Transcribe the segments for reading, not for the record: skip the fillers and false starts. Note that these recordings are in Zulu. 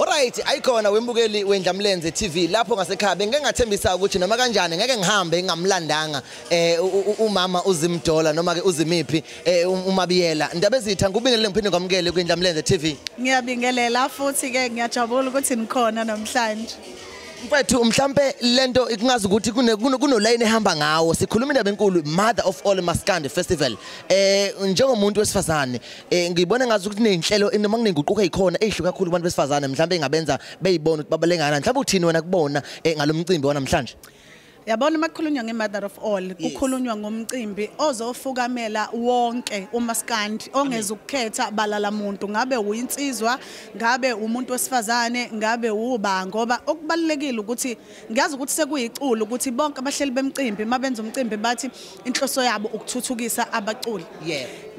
Alright, ayikhona wembukeli weNdlamlenze TV lapho ngasekhaya bengeke ngathembisa ukuthi noma kanjani ngeke ngihambe ngingamlandanga umama uZimdola noma ke uZimiphi uMabiyela. Ndaba ezitha ngubingelele ngiphinde ngamukele kwiNdlamlenze TV. Ngiyabingelela futhi ke ngiyajabula ukuthi nikhona namhlanje. Mfethu mhlambe lento ikungazi ukuthi kuno line ehamba ngawo. Sikhuluma indaba enkulu, Mother of All Maskandi Festival. Njengomuntu wesifazane, ngibona ngazi ukuthi nezinhlelo noma kunenguquko ezikhona ezihluka kakhulu kubantu besifazane, mhlambe engabenza beyibona ukuthi babalengana. Mhlambe uthini wena kubona ngalomcimbi wanamhlanje? Yabona, uma kukhulunywa nge-Mother of All, kukhulunywa ngomcimbi ozofukamela wonke umaskandi, ongeza ukukhetha balala muntu, ngabe uyinsizwa, ngabe umuntu wesifazane, ngabe uba, ngoba okubalulekile ukuthi ngiyazi ukuthi sekuyiculo ukuthi bonke abahleli bemcimbi mabenza umcimbi bathi inhloso yabo ukuthuthukisa abaculi.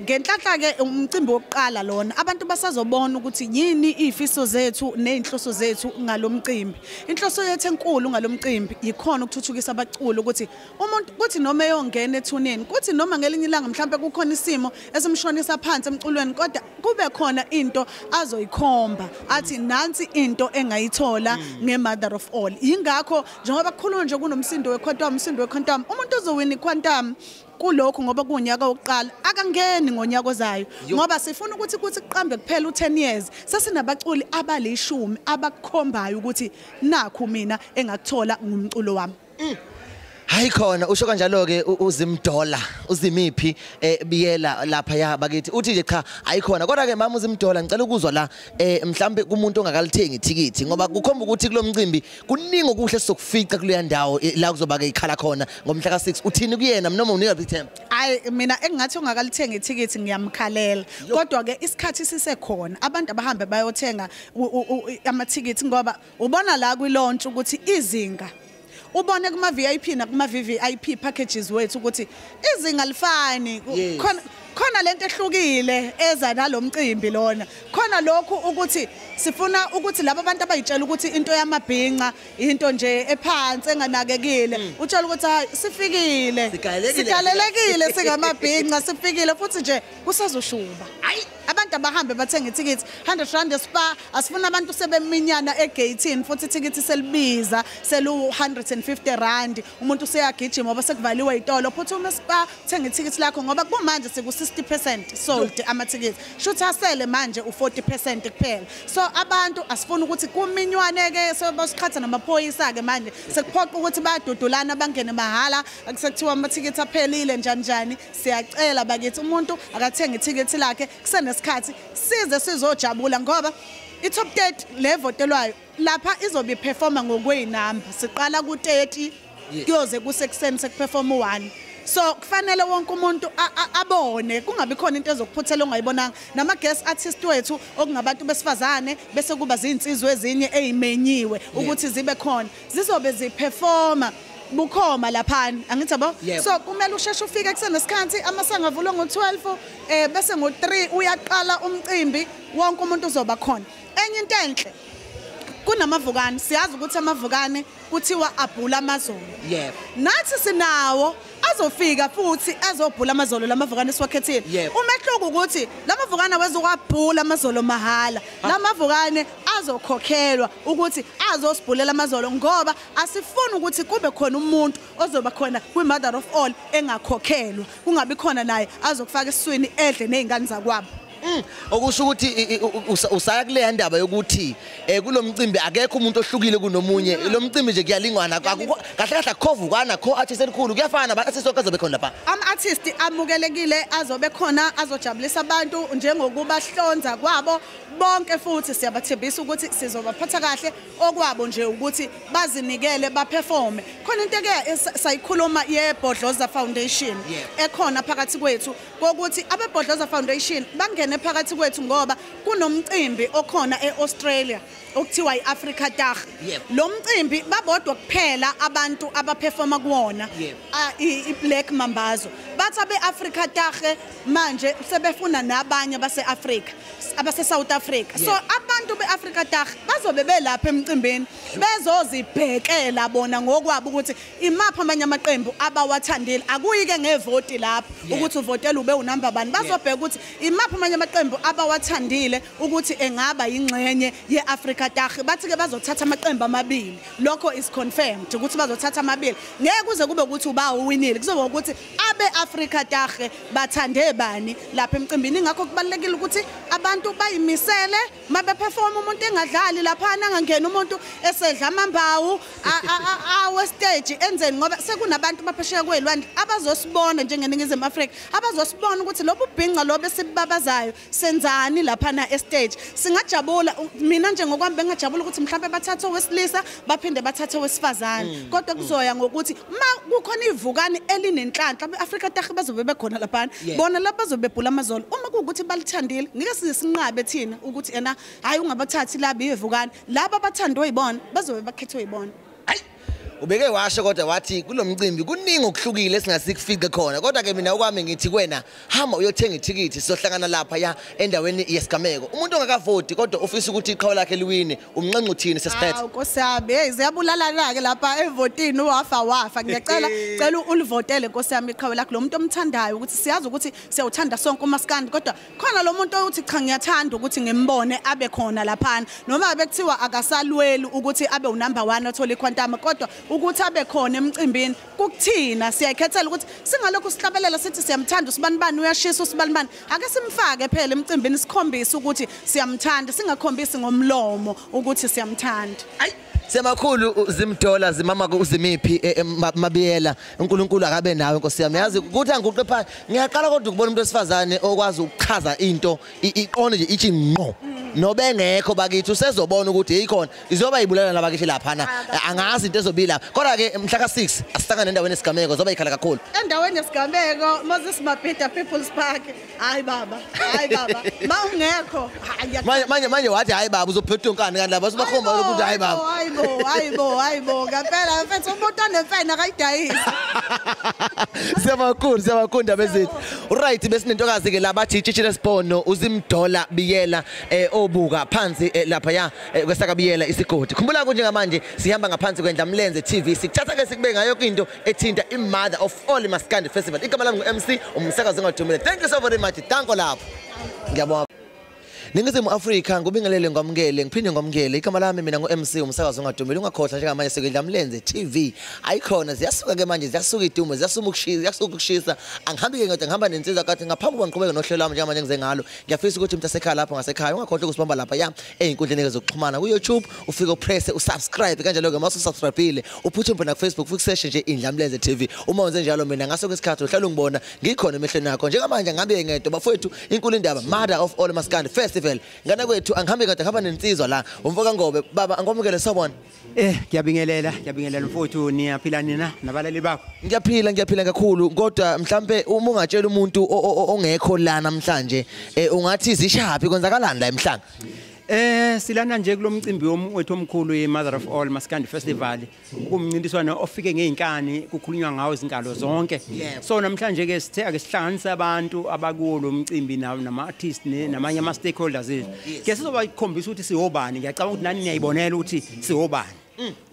Ngenhlanhla ke umcimbi wokuqala lona, abantu basazobona ukuthi yini izifiso zethu nezinhloso zethu ngalomcimbi. Inhloso yethu enkulu ngalomcimbi yikhona ukuthuthukisa abaculi, ukuthi umuntu kuthi noma eyongena ethuneni, kuthi noma ngelinye ilanga mhlambe kukhona isimo esimshonisa phansi emculweni, kodwa kube khona into azoyikhomba athi nansi into engayithola nge-Mother of All. Yingakho njengoba kukhulunywa nje kunomsindo wequantum, umsindo wequantum, umuntu ozowina iquantum kulokhu, ngoba kuwunyaka wokuqala, akangeni ngonyaka ozayo, ngoba sifuna ukuthi kuthi kuqambe kuphela u10 years sesinabaculi abalishumi abakukhombayo ukuthi nakhu mina engakuthola ngumculo wami. Hayi khona, usho kanjalo ke uZimdola uZimiphi Biyela lapha ya bakithi, uthi nje cha, ayikhona. Kodwa ke mama uZimdola, ngicela ukuzwa la mhlambe kumuntu ongakalithengi ithikithi, ngoba kukhomba ukuthi kulomcimbi kuningi okuhle sizokufica kuleya ndawo la kuzoba ke ikhala khona ngomhla ka6. Uthini kuyena noma unika ithemba? Hayi, mina engathi ungakalithenga ithikithi ngiyamkhalela, kodwa ke isikhathi sisekhona, abantu abahambe bayothenga amathikithi, ngoba ubona la kwi-launch ukuthi izinga, ubone kuma VIP nakuma VVIP packages wethu ukuthi izinga lifani. Khona lento ehlukile eza nalomcimbi lona, khona lokhu ukuthi sifuna ukuthi laba bantu abayitshela ukuthi into yamabhinca into nje ephansi enganakekile, utshela ukuthi hayi, sifikile. Sigalelekile. Sigalelekile singamabhinca, sifikile futhi nje kusazoshuba. Abantu abahambe bathenga ithikithi, R100 eSpar. Asifuna abantu sebeminyana egate futhi ithikithi selibiza selu R150, umuntu useyagijima ngoba sekuvaliwe izitolo. Phuthuma eSpar, thenga ithikithi lakho, ngoba kumanje siku 60% sold amathikithi, shuthi asele manje u40% kuphela. So abantu asifuna ukuthi kuminywane ke, sebasiqhatha namaphoyisa ke manje, sekuphoqa ukuthi bayadudulana bangene mahala, akusekuthiwa amathikithi aphelile njani njani. Siyacela bakithi, umuntu akathenga ithikithi lakhe kusenesikhathi, size sizojabula, ngoba i-top 30 le votelwayo lapha izobe iperforma ngokwezinamba, siqala ku-30 kuyoze kusekuseni sekuperforma u-1. So kufanele wonke umuntu abone, kungabi khona into ezokuphuthela ongayibonanga. Nama-guest artist wethu okungabantu besifazane, bese kuba zinsizwa ezinye ey'menyiwe ukuthi zibe khona, zizobe ziperforma bukhoma laphana, angithi yabo? Yebo. So kumele usheshe ufike kusenesikhathi. Amasango avulwa ngo-12, bese ngo-3 uyaqala umcimbi, wonke umuntu uzoba khona. Enye into enhle, kunamavukane. Siyazi ukuthi amavukane kuthiwa abhula amazolo. Nathi sinawo azofika futhi azobhula amazolo lamavukane esiwakhethile. Umehluko ukuthi lamavukane awezukwabhula amazolo mahhala, lamavukane azokhokhelwa ukuthi azosibhulela amazolo, ngoba asifuni ukuthi kube khona umuntu ozoba khona kwi-Mother of All engakhokhelwa, kungabi khona naye azokufaka esiswini edle ney'ngane zakwabo. Okusho ukuthi usaya kuleya ndaba yokuthi kulomcimbi akekho umuntu ohlukile kunomunye. Lo mcimbi nje kuyalingwana, kahle kahle akukhovukana kho artist elikhulu, kuyafana, ba artist sonke azobe khona lapha. Ama-artist amukelekile, azobe khona, azojabulisa abantu njengokubahlonza kwabo bonke, futhi siyabathembisa ukuthi sizobaphatha kahle. Okwabo nje ukuthi bazinikele, baperforme. Khona into eke sayikhuluma yeBhodloza Foundation ekhona phakathi kwethu, kokuthi abeBhodloza Foundation bangene phakathi kwethu ngoba kunomcimbi okhona e-Australia okuthiwa i-Africa Dag. Lo mcimbi babodwa kuphela abantu abaperforma kuwona, i-Black Mambazo. Bathi abe-Africa Taghe manje sebefuna nabanye base-Africa, abase-South Africa. So abantu be-Africa Taghe bazobe belapha emcimbini bezozibhekela bona ngokwabo ukuthi imaphi amanye amaqembu abawathandile. Akuyi-ke ngevoti lapho ukuthi uvotele ube unamba bani, bazobheka ukuthi imaphi amanye amaqembu abawathandile ukuthi engaba yingxenye ye-Africa Taghe. Bathi-ke bazothatha amaqembu amabili, lokho is confirmed ukuthi bazothatha amabili. Ngeke kuze kube ukuthi uba uwinile, kuzoba ukuthi abe-Africa Taghe bathande bani lapha emcimbini. Ingakho kubalulekile ukuthi abantu bayimisele mabeperform, umuntu engadlali laphana, angangena umuntu esedla amambawu awe stage enzeni, ngoba sekunabantu baphesheya kwelwandle abazosibona njengeNingizimu Afrika, abazosibona ukuthi lobu bhinqa lobe esibabazayo senzani laphana estage. Singajabula, mina nje ngokwami bengajabula ukuthi mhlawumbe bathathe owesilisa baphinde bathathe owesifazane, kodwa kuzoya ngokuthi ma kukhona ivukani elinenhlanhla abe-Africa Taghe bazobe bekhona laphana, bona lapha bazobe bebhula amazolo. Uma kuwukuthi balithandile, ngeke size sinqabe thina ukuthi ena hayi ungabathathi laba ivukani, laba abathandwe yibona bazobe bakhethwe yibona. Ubeke washo kodwa wathi kulomcimbi kuningi okuhlukile esingasikufike khona, kodwa ke mina okwami ngithi kuwena hamba uyothenga ithikithi, sizohlangana lapha ya endaweni yesigameko. Umuntu ongakavoti kodwa ufisa ukuthi iqhawe lakhe liwine, umnxenxa uthini sesiphethe? Hawu Nkosi yami, hey ziyabulalana-ke lapha evotini, wafa wafa. Ngiyacela cela ulivotele Nkosi yami iqhawe lakhe, lo muntu omthandayo, ukuthi siyazi ukuthi siyawuthanda sonke umaskandi, kodwa khona lo muntu othi cha ngiyathanda ukuthi ngimbone abe khona laphana, noma bekuthiwa akasalweli ukuthi abe unumber 1 athole iquantum, kodwa ukuthi abe khona emcimbini kukuthina siyayikhethela ukuthi singalokhu sihlabelela sithi siyamthanda usibanibani, uyashisa usibanibani, ake simfake phela emcimbini sikhombise ukuthi siyamthanda, singakhombisi ngomlomo ukuthi siyamthanda. Ayi semakhulu Zimdola, zimama uzimiphi Mabiyela, uNkulunkulu akabe nawe Nkosi yami. Yazi ukuthi angiguqe phansi, ngiyaqala kodwa ukubona umuntu wesifazane okwazi ukuchaza into iqonde nje ithi ngqo, nobengekho bakithi usezobona ukuthi hey khona izoba ibulala labakithi laphana, angazi into ezobila. Kodwa ke mhla ka6 asihlangane endaweni esigameko, zoba ikhala kakhulu endaweni yesigameko, Moses Mabhida People's Park. Hayi baba, hayi baba, mawungekho manje manje wathi hayi baba uzophetha unkani kanti laba sibakhomba ukuthi hayi baba. Hayibo hayibo hayibo ngempela mfethu, umuntu onemfene akayidayisi. Siyabakhulu, siyabakhulu ndaba ezethu. Right, besinentokazi ke labathi itshitshi lesibhono uZimdola Biyela obuka phansi lapha ya kwesakabiyela isigodi. Khumbula ukuthi njengamanje sihamba ngaphansi kweNdlamlenze TV, sikuthatha ke sikube ngayo yonke into ethinta i-Mother of All Maskandi Festival. Igama lami ngu-MC umsakazi ongadumile. Thank you so very much. Danko lapho. Ngiyabonga. Ningizimu Afrika, ngubingelele ngwamukele, ngiphinde ngwamukele. Igama lami mina ngu-MC umsakazi ongadumile. Ungakhohlwa njengamanje sekuNdlamlenze TV. Ayikhona ziyasuka ke manje, ziyasuka idumo, ziyasuka ukushisa, ziyasuka ukushisa. Angihambi ke ngodwa, ngihamba nensizwa kathi ngaphambi kokuba ngiqhubeke nohlelo lwami njengamanje ngize ngalo. Ngiyafisa ukuthi umuntu asekhaya lapho ngasekhaya ungakhohlwa ukusibamba lapha ya ey'nkundleni zokuxhumana ku YouTube, ufike upress usubscribe kanjalo ke mase usubscribeile uphuthume na ku Facebook ufike search nje iNdlamlenze TV. Uma wenze njalo mina ngaso kwesikhathi uhlala ungibona ngikhona emehlweni akho. Njengamanje ngihambe ngedwa bafowethu, inkulu indaba Mother of All Maskandi Festival. Ngana kwethu angihambi kodwa ngihamba nensizwa la umfoka Ngobe. Baba angomukele, sawubona. Ngiyabingelela, ngiyabingelela mfowethu, niyaphila nina nabalali bakho? Ngiyaphila, ngiyaphila kakhulu. Kodwa mhlambe uma ungatshela umuntu ongekho la namhlanje, ungathi zishaphi, kwenzakalani la emhlanga? Silana nje kulomcimbi wethu omkhulu ye-Mother of All Maskandi Festival, kumncintiswano ofike ngey'nkani kukhulunywa ngawo izinkalo zonke. So namhlanje ke sithe ake sihlanganise abantu abakuwo lo mcimbi nama-artist namanye ama-stakeholders ethu. Ke sizobakhombisa ukuthi sihobani. Ngiyacabanga ukuthi nani niyayibonela ukuthi sihobani.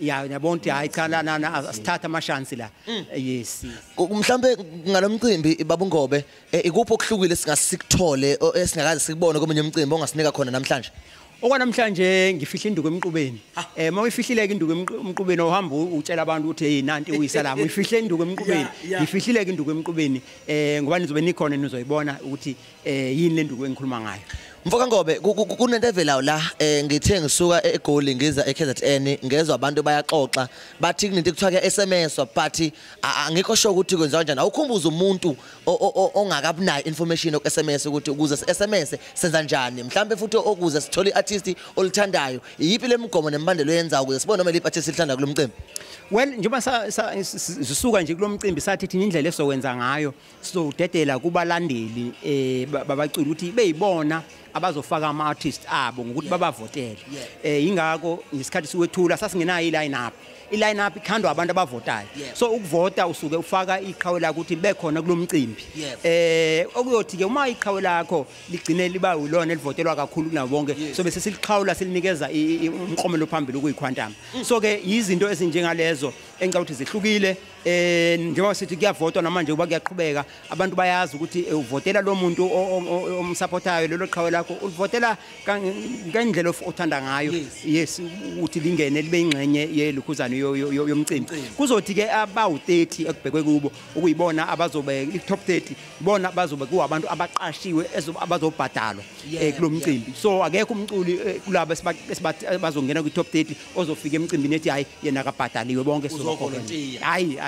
Ya ngiyabona ukuthi hayi cha lana asithatha amashansi la. Yes. Mhlambe ngalomcimbi babungobe, ikuphi okuhlukile singasikuthole esingakaze sikubone komunye umcimbi ongasinika khona namhlanje? Okwanamhlanje ngifihla induku emqubeni. Uma uyifihlile ke induku emqubeni uhamba utshela abantu ukuthi hey nanti uyisalama, uyifihle induku emqubeni. Ngifihlile ke induku emqubeni ngoba nizobe nikhona nizoyibona ukuthi yini le nduku engikhuluma ngayo. Mfoka Ngobe, kunento evelayo la, ngithe ngisuka eGoli ngiza eKZN ngezwe abantu bayaxoxa bathi kunento ekuthiwa ke SMS, but angikho sure ukuthi kwenziwa kanjani. Awukhumbuza umuntu ongakabunayo information ok SMS ukuthi ukuze SMS senza njani, mhlambe futhi okuze sithole iartist olithandayo, iyiphi lemigomo nemibandelo yenza ukuze sibone noma liphi artist elithanda kulomcimbi? Well, njengoba sisuka nje kulomcimbi sathi thina indlela esokwenza ngayo sizodedela kubalandeli babaculi ukuthi beyibona abazofaka ama artist abo ngokuthi babavotele. Ingakho ngesikhathi siwethula sasingenayo i-line up. I-line up ikhandwa abantu abavotayo. So ukuvota usuke ufaka iqhawe lakho ukuthi bekhona kulomcimbi. Okuyothi ke uma iqhawe lakho ligcine liba ulona elivotelwa kakhulu kunabo bonke, so bese siliqhawula silinikeza umqomelo phambili okuyiquantum. So ke izinto ezinjengalezo engicabanga ukuthi zihlukile. Njengoba sithi kuyavotwa namanje kuba kuyaqhubeka, abantu bayazi ukuthi uvotela lo muntu omsupportayo lelo qhawe lakho ulivotela ngendlela othanda ngayo. Yes, ukuthi lingene libe ingxenye yelukhuzane yomcimbi. Kuzothi ke abawu30 ekubhekwe kubo ukuyibona abazobe i-top 30, ibona bazobe kuwabantu abaqashiwe abazobhadalwa kulomcimbi. So akekho umculi kulabo bazongena kwi-top 30 ozofika emcimbini ethi hayi yena akabhadaliwe, bonke sizokhokhela. Hayi,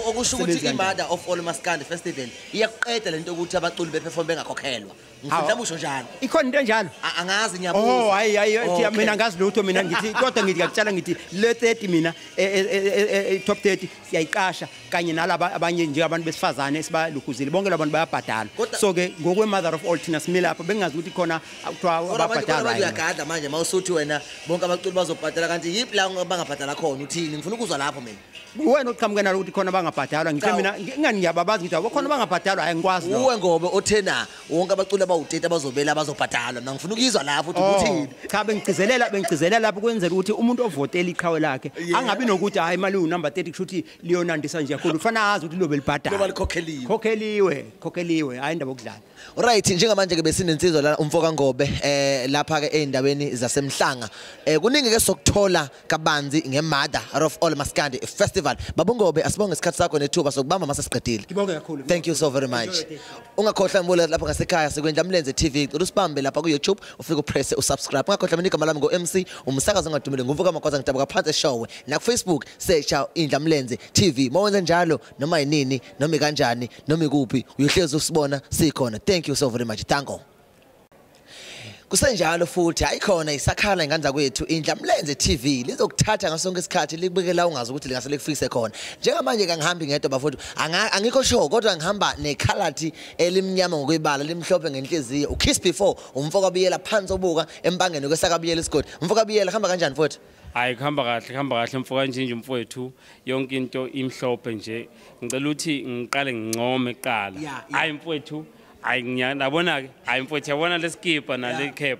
okusho ukuthi i-Mother of All Maskandi Festival iyakuqeda lento ukuthi abaculi beperform bengakhokhelwa. Ngifuna usho njalo. Ikhona into enjalo? Angazi, ngiyabuza. Oh hayi hayi, mina angazi lutho mina, ngithi kodwa ngithi ngiyakutshela ngithi le 30 mina top 30 siyayiqasha kanye nalaba abanye njengabantu besifazane esibalukhuzile, bonke labantu bayabhadalwa. So ke ngokwe Mother of All thina simile lapha, bengazi ukuthi khona kuthiwa ababhadalwa. Uyagadla manje mawusuthi wena bonke abaculi bazobhadala, kanti yiphi la bangabhadala khona uthini? Ngifuna ukuzwa lapho mina. Wena oqhamuke nalo ukuthi khona bangabhadalwa, ngithe mina ingani ngiyababazi ngithi abakhona bangabhadalwa, hayi ngikwazi lokho. Uwe ngobe othena wonke abaculi abawu30 abazobela bazobhadalwa, mina ngifuna ukuyizwa lapho ukuthi uthini. Cha, bengigcizelela lapho kwenzela ukuthi umuntu ovotela iqhawe lakhe angabi nokuthi hayi imali uwu number 30 kusho ukuthi liyonandisa nje kakhulu, ufana azi ukuthi lobe libhadala. Loba likhokeliwe. Khokeliwe, hayi indaba okudlala. Right, njengamanje ke besinensizwa la umfoka Ngobe lapha ke eindaweni zasemhlanga. Kuningi ke sokuthola kabanzi ngeMother of All Maskandi Festival. Babungobe, asibonge isikhathi sakho nethuba sokubamba mase siqedile. Ngibonge kakhulu. Thank you so very much. Ungakhohlwa ngibona lapha ngasekhaya sikweNdlamlenze TV, cela usibambe lapha ku YouTube ufike upress usubscribe. Ungakhohlwa mina igama lami ngo MC umsakazo ongadumile ngumfoka Magwaza, ngidabuka phansi eshowe. Na ku Facebook search Indlamlenze TV. Mawenze njalo noma yinini noma kanjani noma ikuphi uyohlezi usibona sikhona. Thank you so very much. Tango. Kusenjalo futhi ayikhona isakhala ingane kwethu Indlamlenze TV lizokuthatha ngasonke isikhathi likubeke la ungazi ukuthi lingase likufise khona. Njengamanje kangihambi ngedwa bafowethu, angikho sure kodwa ngihamba nekhalathi elimnyama ngokwebala limhlophe ngenhliziyo. Ukiss before umfoka Biyela phansi obuka empangeni kwesakabiyela isigodi. Umfoka Biyela, hamba kanjani futhi? Hayi kuhamba kahle, kuhamba kahle mfoka nje mfowethu, yonke into imhlophe nje. Ngicela ukuthi ngiqale ngincome kuqala. Hayi mfowethu, hayi ngiyabona ke, hayi mfowethu yabona leskipa nale cap.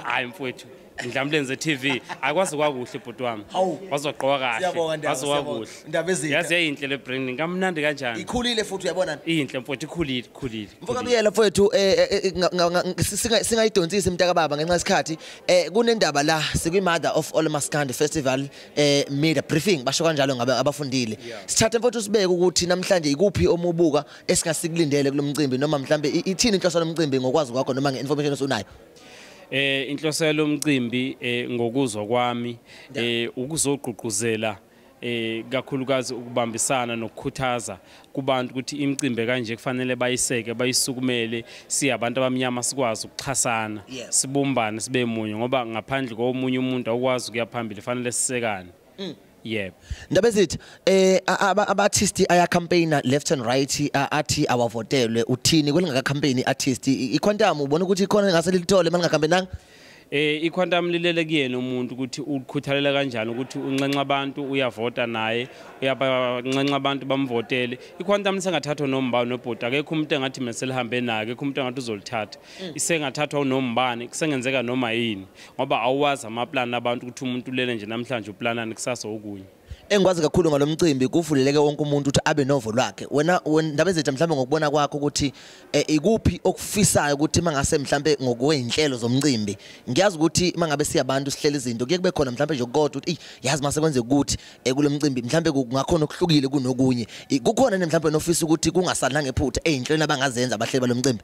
Hayi mfowethu, Indlamlenze TV akwazi kwakuhle bhuti wami. Wazogqoka kahle. Wazi kwakuhle. Yazi yayinhle le branding, kamnandi kanjani. Ikhulile futhi uyabona. Inhle mfowethu, ikhulile, ikhulile. Mfoka Biyela mfowethu, singayidonsisi mntaka baba ngenxa yesikhathi. Kunendaba la sikwi Mother of All Maskandi Festival media briefing basho kanjalo ngabe abafundile. Sithathe mfowethu sibeke ukuthi namhlanje ikuphi omubuka esingasikulindele kulomcimbi noma mhlambe ithini inhloso lomcimbi ngokwazi kwakho noma ngeinformation osunayo. Inhloso yalomcimbi ngokuzwa kwami ukuzogqugquzela kakhulukazi ukubambisana nokukhuthaza kubantu ukuthi imicimbi kanje kufanele bayiseke bayisukumele, siyabantu abamnyama sikwazi ukuxhasana, sibumbane sibe munye, ngoba ngaphandle komunye umuntu awukwazi ukuya phambili, fanele sisekane. Yebo. Ndaba ezithi aba artist aya campaigner left and right athi awavotelwe, uthini kwelingaka campaign artist iQuantum ubona ukuthi ikhona ngase lilithole manje ngacampaignanga? iQuantum lilele kuyena umuntu ukuthi ukhuthalela kanjani ukuthi unxenxa abantu uyavota naye uyabanxenxa abantu bamvotele. iQuantum sengathathwa nombani nobhuti, akekho umuntu engathi mina selihambe naye, akekho umuntu engathi uzolithatha, isengathathwa unombani, kusengenzeka noma yini, ngoba awuwazi amaplan abantu ukuthi umuntu ulele nje namhlanje uplanani kusasa okunye. Engikwazi kakhulu ngalomcimbi kuvuleleke wonke umuntu ukuthi abe novo lwakhe. Wena ndaba ezethu mhlambe ngokubona kwakho ukuthi ikuphi okufisayo ukuthi mangase mhlambe ngokweinhlelo zomcimbi. Ngiyazi ukuthi mangabe siyabantu sihlela izinto kuye kube khona mhlambe nje kodwa ukuthi yazi mase kwenze ukuthi kulomcimbi mhlambe kungakhona okuhlukile kunokunye. Kukhona mhlambe nofisa ukuthi kungasali nangephutha einhlelo abangazenza abahleli balomcimbi.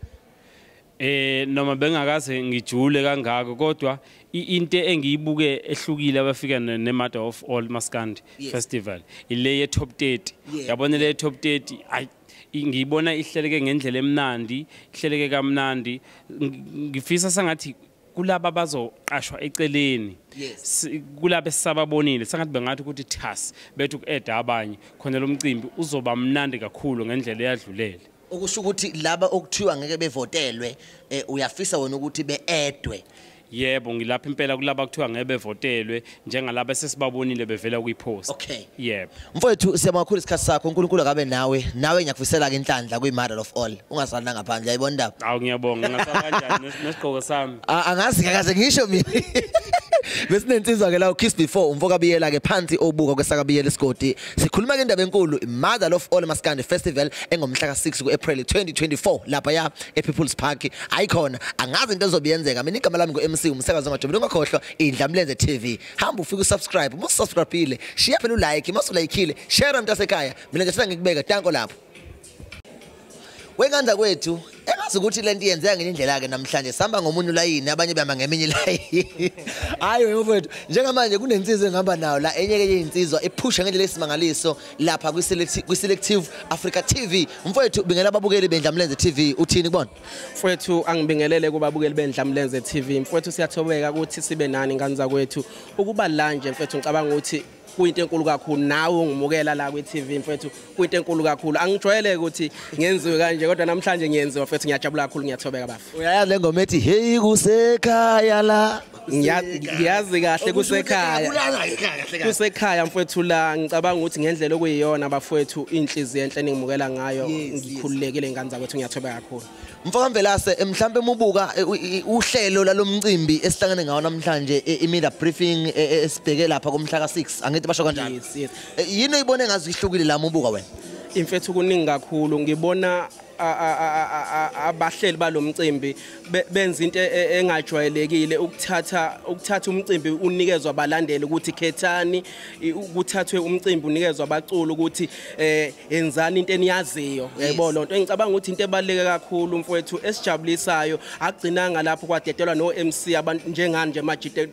Noma bengakaze ngijule kangako kodwa into engiyibuke ehlukile abafika ne Mother of All Maskandi Festival ile ye top 30. Yabona le top 30 ay ngiyibona ihleleke ngendlela emnandi, ihleleke kamnandi. Ngifisa sengathi kulaba bazoqashwa eceleni, kulaba esababonile sengathi bengathi ukuthi thas bethu ku-add abanye khona lo mcimbi uzoba mnandi kakhulu ngendlela eyadlulele. Okusho ukuthi laba okuthiwa ngeke bevotelwe, uyafisa wena ukuthi beedwe? Yebo, ngilapha impela kulaba kuthiwa ngeke bevotelwe, njengalaba sesibabonile bevela kwipost. Okay. Yebo. Mfowethu, siyabonga kakhulu isikhathi sakho. uNkulunkulu akabe nawe. Nawe ngiyakufisela ke inhlanhla kwi-Mother of All. Ungasali ngaphandle, uyayibona indaba? Awu, ngiyabonga. Ngingasala kanjani nesigqoko sami? Angazi ngakaze ngisho mina. Besinensizwa ke la uKiss Before, umfoka Biyela ke phansi obuka kwesakabiyela isigodi. Sikhuluma ke indaba enkulu, Mother of All Maskandi Festival engomhla ka6 kuApril 2024 lapha ya ePeople's Park. Ayikhona, angazi into ezobiyenzeka. Mina igama lami nguMC umsakazo ngajobile, ungakhohlwa Indlamlenze TV. Hamba ufike usubscribe, uma usubscribeile, shiya phela ulike, uma usulikile, share mntasekhaya. Mina nje ngikubeka tanko lapho. Wenganda kwethu, engazi ukuthi lento iyenzeka ngenye indlela ke namhlanje. Sihamba ngomunye ulayini, abanye behamba ngeminye ilayini. Hayi wena mfowethu, njengamanje kunensizwa engihamba nayo la, enye ke yezinsizwa ephusha ngendlela esimangaliso lapha kwi-Selective Africa TV. Mfowethu, bingela ababukeli beNdlamlenze TV, uthini kubona? Mfowethu, angibingelele kubabukeli beNdlamlenze TV. Mfowethu, siyathobeka ukuthi sibe nani ngane zakwethu. Ukuba la nje mfowethu, ngicabanga ukuthi kuyinto enkulu kakhulu. Nawe ungimukela la kwi-TV mfethu, kuyinto enkulu kakhulu. Angijwayele ukuthi ngenziwe kanje, kodwa namhlanje ngiyenziwa mfethu. Ngiyajabula kakhulu, ngiyathobeka bafu. Uyayazi le ngoma ethi hey kusekhaya la? Ngiyazi kahle kusekhaya. Kusekhaya mfethu la. Ngicabanga ukuthi ngendlela okuyiyona bafowethu, inhliziyo enhle ningimukela ngayo, ngikhululekile ngane zakwethu, ngiyathobeka kakhulu. Mfoka Mvelase, mhlambe mubuka uhlelo lalomcimbi esihlangene ngawo namhlanje, i-media briefing esibheke lapha kumhla ka6, angithi basho kanjalo? Yes. Yini oyibone ngazi ihlukile la mubuka wena? Imfethu, kuningi kakhulu. Ngibona abahleli balomcimbi benza into engajwayelekile, ukuthatha umcimbi unikezwa abalandeli ukuthi khethani, ukuthathwe umcimbi unikezwa abaculi ukuthi enzani into eniyaziyo. Yayibona lonto, engicabanga ukuthi into ebaluleke kakhulu mfowethu esijabulisayo, akugcinanga lapho, kwadedelwa no MC abantu njengani nje majite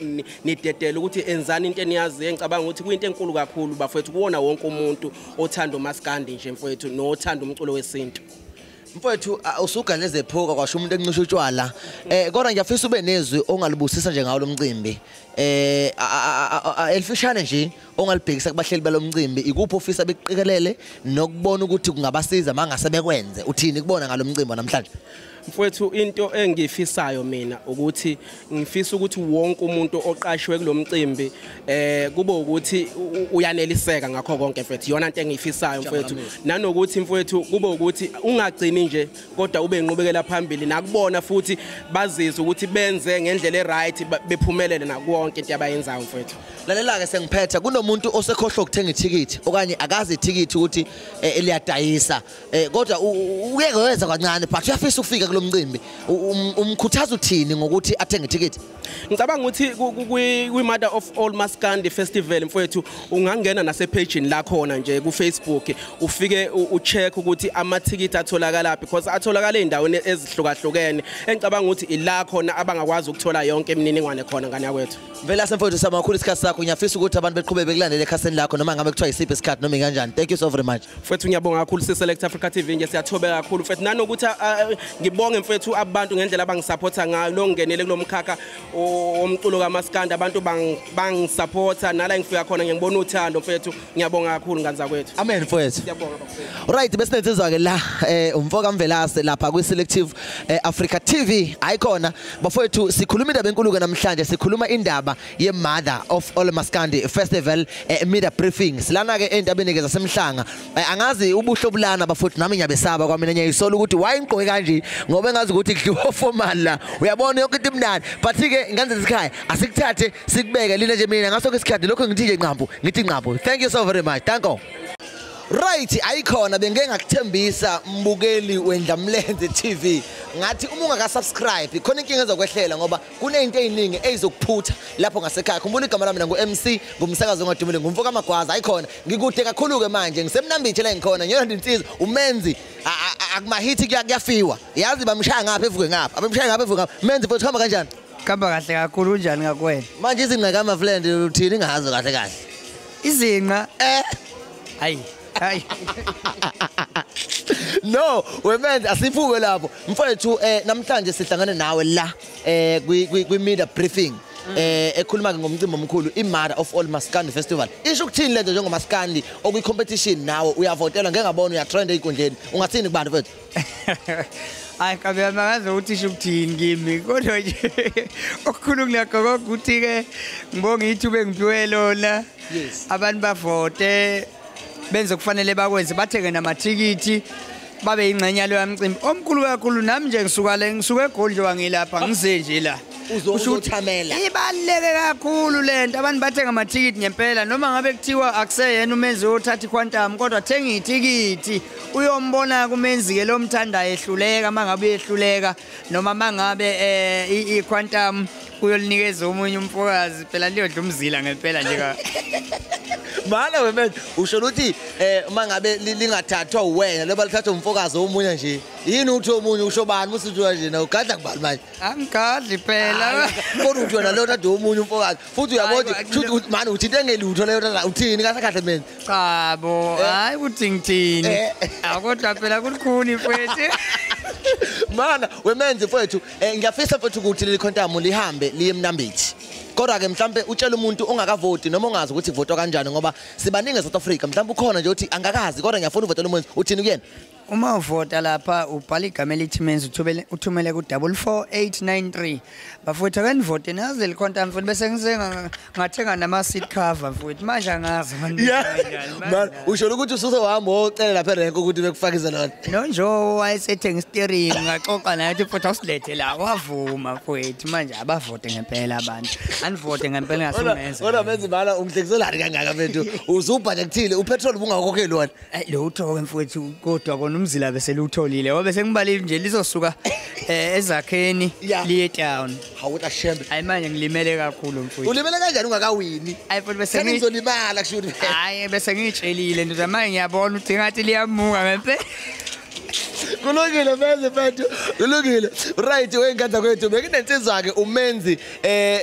nidedela ukuthi enzani into eniyaziyo. Engicabanga ukuthi kuyinto enkulu kakhulu bafowethu kuwona wonke umuntu othanda umaskandi nje mfowethu, nothanda umculo wesintu. Mfowethu, usuganeze phoka kwasho umuntu encisha utshwala. Kodwa ngiyafisa ube nezwi ongalibusisa nje ngawo lomcimbi. Elifishane nje ongalibhekisa kubahleli balomcimbi, ikuphi ofisa bekuqikelele nokubona ukuthi kungabasiza mangase bekwenze? Uthini kubona ngalomcimbi namhlanje? Mfowethu, into engifisayo mina ukuthi ngifisa ukuthi wonke umuntu oqashwe kulomcimbi kube ukuthi uyaneliseka ngakho konke mfethu. Iyona into engiyifisayo mfowethu. Nanokuthi mfowethu kube ukuthi ungagcini nje, kodwa ube inqubekela phambili, nakubona futhi bazizwe ukuthi benze ngendlela eright, bephumelele nakonke into abayenzayo mfowethu. Lalela ke, sengiphetha, kunomuntu osekhohlwa ukuthenga ithikithi okanye akazi ithikithi ukuthi liyadayisa, kodwa uke wenza kancane but uyafisa ukufika kulomcimbi, umkhuthaza uthini ngokuthi athenge ithikithi? Ngicabanga ukuthi kwi-Mother of All Maskandi Festival mfowethu, ungangena nasepagini lakhona nje ku-Facebook, ufike ucheck ukuthi amathikithi atholakala, because atholakala ey'ndaweni ezihlukahlukene. Engicabanga ukuthi ila khona abangakwazi ukuthola yonke imininingwane khona ngane yakwethu. Mvelase mfowethu, siyabonga kakhulu isikhathi sakho. Ngiyafisa ukuthi abantu beqhubeke bekulandele ekhasini lakho, noma ngabe kuthiwa isiphi isikhathi noma kanjani. Thank you so very much. Mfowethu, ngiyabonga kakhulu. Si-Select Africa TV nje siyathobeka kakhulu mfethu. Nanokuthi ngibonge mfethu abantu ngendlela abangisupporta ngayo, lo ngingenele kulomkhakha womculo kaMaskandi, abantu bangisupporta nala ngifika khona ngiyibona uthando mfethu. Ngiyabonga kakhulu ngane zakwethu. Amen mfowethu. Siyabonga bafethu. Right, besinensizwa ke la umfoka Mvelase lapha kwi-Selective Africa TV. Ayikhona bafowethu, sikhuluma indaba enkulu ke namhlanje, sikhuluma indaba ye-Mother of All Maskandi Festival media briefing. Silana ke endabeni ke zasemhlanga. Angazi ubuhle obulana bafowethu, nami ngiyabesaba kwamina, ngiyayisola ukuthi why ngigqoke kanje, ngoba engazi ukuthi kudliwa formal la. Uyabona yonke into imnandi, but ke nganze isikhaya asikuthathe sikubeke lina nje mina ngaso isikhathi lokho ngithi nje nqampu, ngithi nqampu. Thank you so very much. Danko. Right, ayikhona, bengeke ngakuthembisa mbukeli weNdlamlenze TV. Ngathi uma ungaka-subscribe khona inkinga ezokwehlela, ngoba kunezinto eziningi ezizokuphutha lapho ngasekhaya. Khumbula igama lami mina ngu-MC, ngumsakazo ongadumile, ngumfoka Magwaza. Ayikhona, ngikude kakhulu ke manje, ngisemnambithi la ngikhona, ngiyona insizwa umenzi akumahithi kuyafiwa. Yazi bamshaya ngapha evuke ngapha, abamshaya ngapha evuke ngapha. Menzi mfowethu, hamba kanjani? Khamba kahle kakhulu, unjani ngakwena? Manje izinqa kama friend uthini ngazo kahle kahle? Izinqa hayi hayi. No, wemenzi asiphuke lapho. Mfowethu, namhlanje sihlangane nawe la kwi media briefing. Ekhuluma ke ngomcimbi omkhulu iMother of All Maskandi Festival. Isho ukuthini lento njengomaskandi okuyi competition nawe uyavotelwa ngeke ngabona uyatrend einkundleni. Ungathini kubantu mfethu? Hayi kabe angazi ukuthi isho ukuthini kimi kodwa nje okukhulu kunakho ukuthi ke ngibonga ithuba engiphiwe lona. Abantu bavote benze kufanele bakwenze, bathenge namathikithi babe ingxenye yalo yamcimbi omkhulu kakhulu. Nami nje ngisuka le, ngisuke eGoli nje wangilapha ngize nje la uzothamela. Ibaluleke kakhulu lento, abantu bathenga amathikithi ngempela noma ngabe kuthiwa akuseyena umenzi othatha iquantum, kodwa thenga ithikithi uyombona kumenzi ke lo mthandayo ehluleka, mangabe uyehluleka noma mangabe iquantum uyolinikeza omunye umfokazi, phela liyodla umzila ngempela nje ka. Mana wena usho ukuthi mangabe lingathathwa wena loba lithathwa umfokazi omunye nje, yini uthi omunye usho bani usuthi nje na ugadla kubani manje? Angigadli phela. Kodwa uthi wena lo thatha omunye umfokazi futhi uyabona ukuthi manje uthi into engelutho leyo thatha uthini kahle kahle mina? Cha bo, hayi ukuthi ngithini. Akodwa phela kulikhuni mfethu. Mana wemenzi mfethu, ngiyafisa mfethu ukuthi leli quantum lihambe liye eMnambithi. Kodwa ke mhlambe utshela umuntu ongakavoti noma ongazi ukuthi kuvotwa kanjani, ngoba sibaningi eSouth Africa, mhlambe ukhona nje uthi angakazi kodwa ngiyafuna uvotela umuntu, uthini kuyena? Uma uvota lapha ubhala igama elithi Menzi uthumele ku 44893. Bafowethu ake nivote nazi leli quantum mfethu, bese ngize ngathenga nama seat cover mfethu. Manje angazi manje. Usho ukuthi usuzohamba ocela lapha erenk ukuthi bekufakise lona. No nje wayesethenga steering ngaxoxa naye ukuthi mfethu awusilethe la, wavuma mfethu. Manje abavote ngempela abantu. Anivote ngempela ngasumenza. Kodwa Menzi bala ungihlekiselani kangaka mfethu. Uzubhaje kuthile upetrol ubungakhokheli wona. Lutho ke mfethu, kodwa kona umzila bese luwutholile ngoba sengibalile nje lizosuka ezakheni liye town. Hawu shembe. Hayi manje ngilimele kakhulu mfowethu. Ulimele kanjani ungakawini? Hayi futhi bese ngizolimala kusho ukuthi. Hayi bese ngitshelile ndoda, manje ngiyabona ukuthi ngathi liyamuka ngempela. Kulungile Menzi mfethu, kulungile. Right, wengane kwethu bekunensizwa ke uMenzi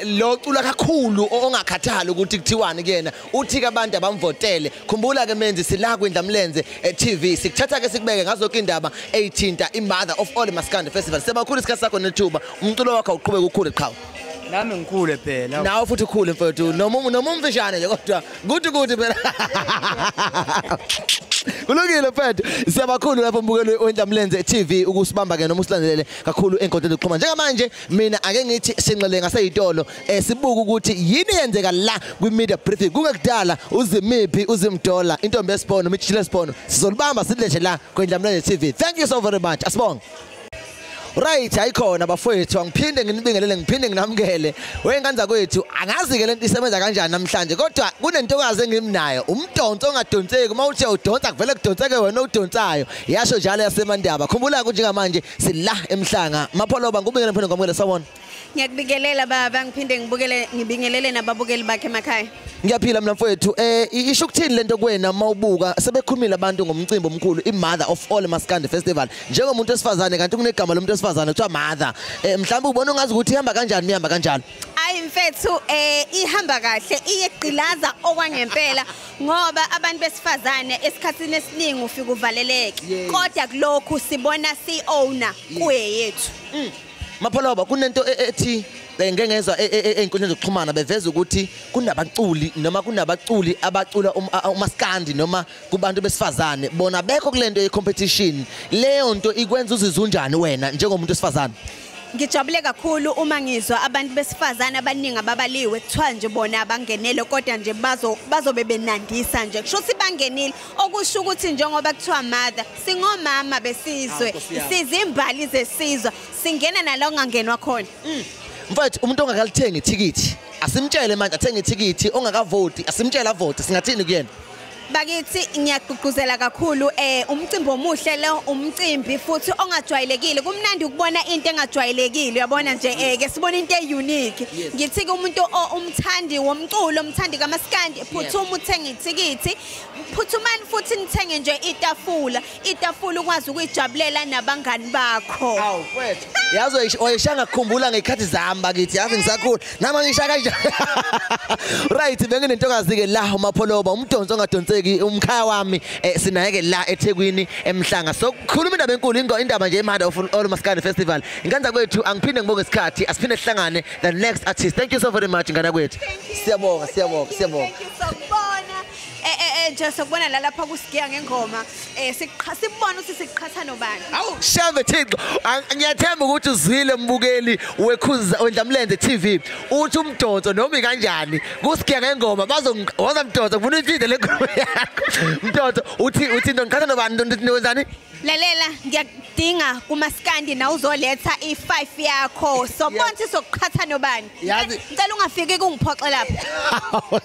lo cula kakhulu ongakhathali ukuthi kuthiwani kuyena. Uthi ke abantu abamvotele. Khumbula ke Menzi sila kwiNdlamlenze TV. Sikuthatha ke sikubeke ngazonke indaba eyithinta iMother of All Maskandi Festival. Sebakhulu isikhathi sakho nethuba. Umculo wakho uqhubeke ukhule qhawe. Nami ngikhule phela. Nawe futhi ukhule mfethu. Noma umfishane nje kodwa kuthi kuthi phela. Kulungile mfethu. Siyabakhulu lapho mbukelo weNdlamlenze TV ukusibamba ke noma usilandelele kakhulu enkundleni yokuxhumana. Njengamanje mina ake ngithi sinxele ngaseyitolo sibuka ukuthi yini yenzeka la kwi media briefing. Kungekudala uZimiphi uZimdola intombi yesibhono umjile esibhono sizolibamba sidleshe la kwiNdlamlenze TV. Thank you so very much. Asibonge. Right, ayikhona bafowethu, angiphinde nginibingelele ngiphinde nginamukele. Wengane zakwethu, angazi ke lento isebenza kanjani namhlanje, kodwa kunentokazi engimnayo, umdonso ongadonseki. Uma uthi udonsa kuvele kudonseke wena udonsayo. Yasho njalo yaseMandaba. Khumbula ukuthi njengamanje sila eMhlanga. Mapholoba ngubingelele ngiphinde ngamukele, sawubona. Ngiyakubingelela baba, ngiphinde ngibukele ngibingelele nababukeli bakhe emakhaya. Ngiyaphila mina mfowethu. Isho ukuthini lento kuwena mawubuka sebekhulumile abantu ngomcimbi omkhulu iMother of All Maskandi Festival. Njengomuntu wesifazane kanti kunegama lomuntu wesifazane kuthiwa Mother. Mhlawumbe ubona ungazi ukuthi ihamba kanjani, ihamba kanjani. Hayi mfethu, ihamba kahle, iyegqilaza okwangempela ngoba abantu besifazane esikhathini esiningi ufika uvaleleke. Kodwa kulokhu sibona si owner kuye yethu. Mapholoba kunento ethi ngeke ngezwa einkundleni zokuxhumana beveza ukuthi kunabaculi noma kunabaculi abacula umaskandi noma kubantu besifazane bona bekho kulento ye competition. Leyo nto ikwenza uzizwe unjani wena njengomuntu wesifazane? Ngijabule kakhulu uma ngizwa abantu besifazane abaningi ababaliwe kuthiwa nje bona abangenele, kodwa nje bazobe benandisa nje kusho ukuthi bangenile, okusho ukuthi njengoba kuthiwa mother singomama besizwe, sizimbali zesizwe, singena nala ongangenwa khona. Mfethu, umuntu ongakalithengi ithikithi asimtshele manje athenge ithikithi, ongakavoti asimtshele avote, singathini kuyena? Bakithi ngiyagqugquzela kakhulu umcimbi omuhle lo, umcimbi futhi ongajwayelekile. Kumnandi ukubona into engajwayelekile, uyabona nje ke sibona into e-unique. Ngithi ke umuntu umthandi womculo, umthandi kaMaskandi, phuthuma uthenge ithikithi, phuthumani futhi nithenge nje itafula, itafula ukwazi ukuyijabulela nabangani bakho. Awu mfethu, yazi oyishanga kukhumbula ngekhathi zami bakithi, yazi ngisakhula nami ngisha kanje. Right, benginentokazi ke la uMapholoba, umdonso ongadonseki. ungakhathaliseki umkhaya wami sinayeke la eThekwini eMhlanga. So khuluma indaba enkulu indaba nje Mother of All Maskandi Festival. Ingane kwethu angiphinde ngibonge isikhathi, asiphinde sihlangane the next artist. Thank you so very much ngane kwethu. Siyabonga, siyabonga, siyabonga. Thank you sokubona. Nje sokubona la lapha kusigiya ngengoma. Sibona ukuthi siqhatha nobani. Awu shave Thixo. Ngiyathemba ukuthi uzwile mbukeli wekhuza weNdlamlenze TV. Uthi umdonso noma kanjani kusigiya ngengoma bazowoza mdonso ngifuna uyiphinde le ngoma yakho. Mdonso uthi ngiqhatha nobani wenzani? Lalela ngiyakudinga kumaskandi na uzoletha i5 yakho. Sobona ukuthi sokuqhatha nobani. Ngicela ungafiki kungiphoxe lapha.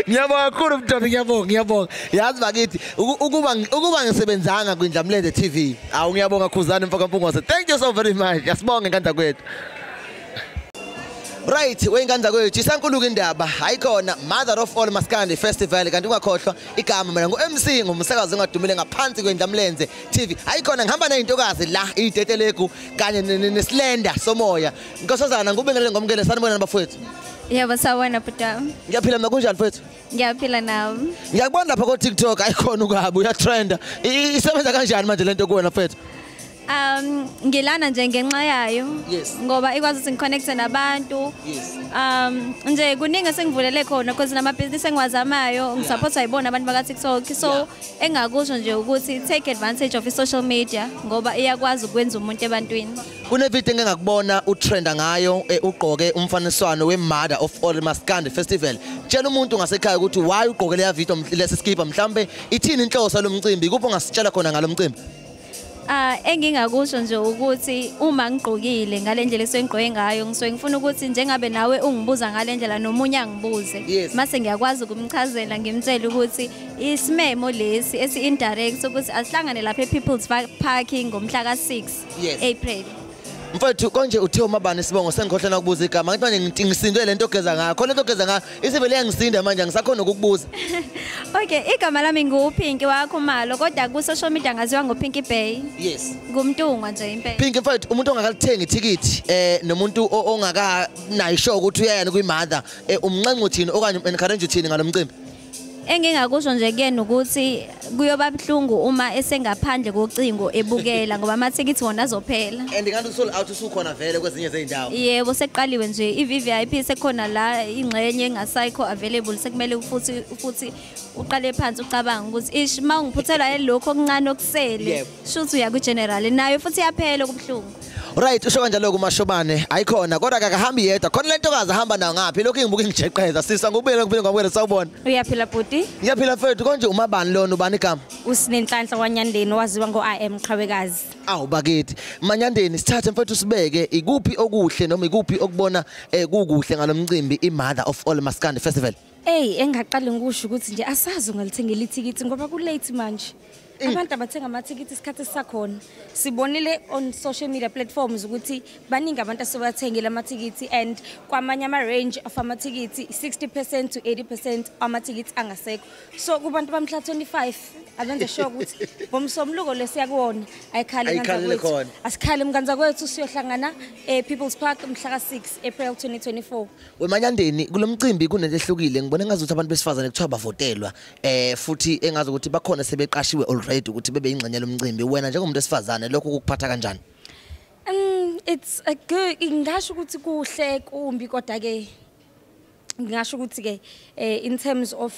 Ngiyabonga kakhulu mdonso, ngiyabonga, ngiyabonga. Yazi bakithi ukuba ngisebenzanga kwiNdlamlenze TV. Awu ngiyabonga Khuzani mfoka Mpungose. Thank you so very much. Yasibonga ngane kwethu. Right, wengane kwethu isankuluka indaba hayikhona Mother of All Maskandi Festival kanti ungakhohlwa igama mina ngu MC ngumsakazi ongadumile ngaphansi kweNdlamlenze TV. Hayikhona ngihamba nezintokazi la idetelegu kanye nesilenda somoya. Nkosazana ngubingelele ngomkele sanibonani bafowethu. Yebo sawubona bhuti. Ngiyaphila mina kunjani mfowethu? Ngiyaphila nami. Ngiyakubona lapha ku TikTok ayikhona ukabi uyatrenda. Isebenza kanjani manje lento kuwena mfowethu? Ngilana nje ngenxa yayo. Ngoba ikwazi ukuthi ngiconnecte nabantu. Nje kuningi esengivulele khona because namabhizinisi engiwazamayo ngisupport ayibona abantu baka TikTok. So engakusho nje ukuthi take advantage of social media ngoba iyakwazi ukwenza umuntu ebantwini. Kune video engingakubona utrenda ngayo ugqoke umfaniswano we Mother of All Maskandi Festival. Tshela umuntu ngasekhaya ukuthi why ugqoke leya video lesi skipa mhlambe ithini inhloso lomcimbi kupho ngasitshela khona ngalomcimbi. Engingakusho nje ukuthi uma ngigqokile ngalendlela esengigqoke ngayo ngisuke ngifuna ukuthi njengabe nawe ungibuza ngalendlela nomunye angibuze mase ngiyakwazi ukumchazela ngimtshele ukuthi isimemo lesi esi indirect ukuthi asihlangane lapha ePeople's Park ngomhla ka6 April. Mfowethu konje uthe umabani sibongo sengikhohlena ukubuza igama ngithi manje ngisindwe lento ogeza ngayo khona lento ogeza ngayo isivele yangisinda manje angisakhona ukukubuza. Okay, igama lami nguPinky waKhumalo kodwa ku social media ngaziwa ngoPinky Bay. Yes. Ngumntungwa nje impela. Pinky mfowethu umuntu ongakalithengi ithikithi nomuntu ongaka nayo sure ukuthi uyayana kwi-mother umnxenxa uthini okanye encourage uthini ngalomcimbi? Engingakusho nje kuyena ukuthi kuyoba buhlungu uma esengaphandle kocingo ebukela ngoba amathikithi wona azophela. And kanti usold out usukhona vele kwezinye zezindawo. Yebo seqaliwe nje iVVIP sekhona la ingxenye engasayikho available sekumele futhi uqale phansi ucabanga ukuthi ish mawungiphuthelwa lokho okuncane okusele shuthi uya ku general nayo futhi iyaphela kubuhlungu. Right, usho kanjalo kuMashobane ayikhona kodwa akahambi yedwa khona lentokazi ahamba nayo ngaphi lokhu ngibuka ngijeqeza sisa ngubuyele ngibuyele ngabuyele sawubona. Uyaphila bhuti? Ngiyaphila mfethu konje umabani lona ubani igama? Usinenhlanhla kwaNyandeni waziwa ngo IM Qhawekazi. Awu bakithi Manyandeni sithathe mfethu sibeke ikuphi okuhle noma ikuphi okubona kukuhle ngalomcimbi iMother of All Maskandi Festival? Hey engaqali ngikusho ukuthi nje asazi ungalithengela ithikithi ngoba ku late manje. Abantu abathenga amathikithi isikhathi sisakhona. Sibonile on social media platforms ukuthi baningi abantu asebathengile amathikithi and kwamanye ama range of amathikithi 60% to 80% amathikithi angasekho. So kubantu bamhla 25 abenze sure ukuthi ngomsombuluko lesiya kuwona ayikhale nganza. Asikhale mnganza kwethu siyohlangana ePeople's Park mhla ka6 April 2024. Wemanyandeni kulomcimbi kunento ehlukile ngibona ngazi ukuthi abantu besifazane kuthiwa bavotelwa futhi engazi ukuthi bakhona sebeqashiwe already ukuthi bebe ingxenye lomcimbi wena njengomuntu wesifazane lokho kukuphatha kanjani? It's a good ngisho ukuthi kuhle kumbi kodwa ke ngisho ukuthi ke in terms of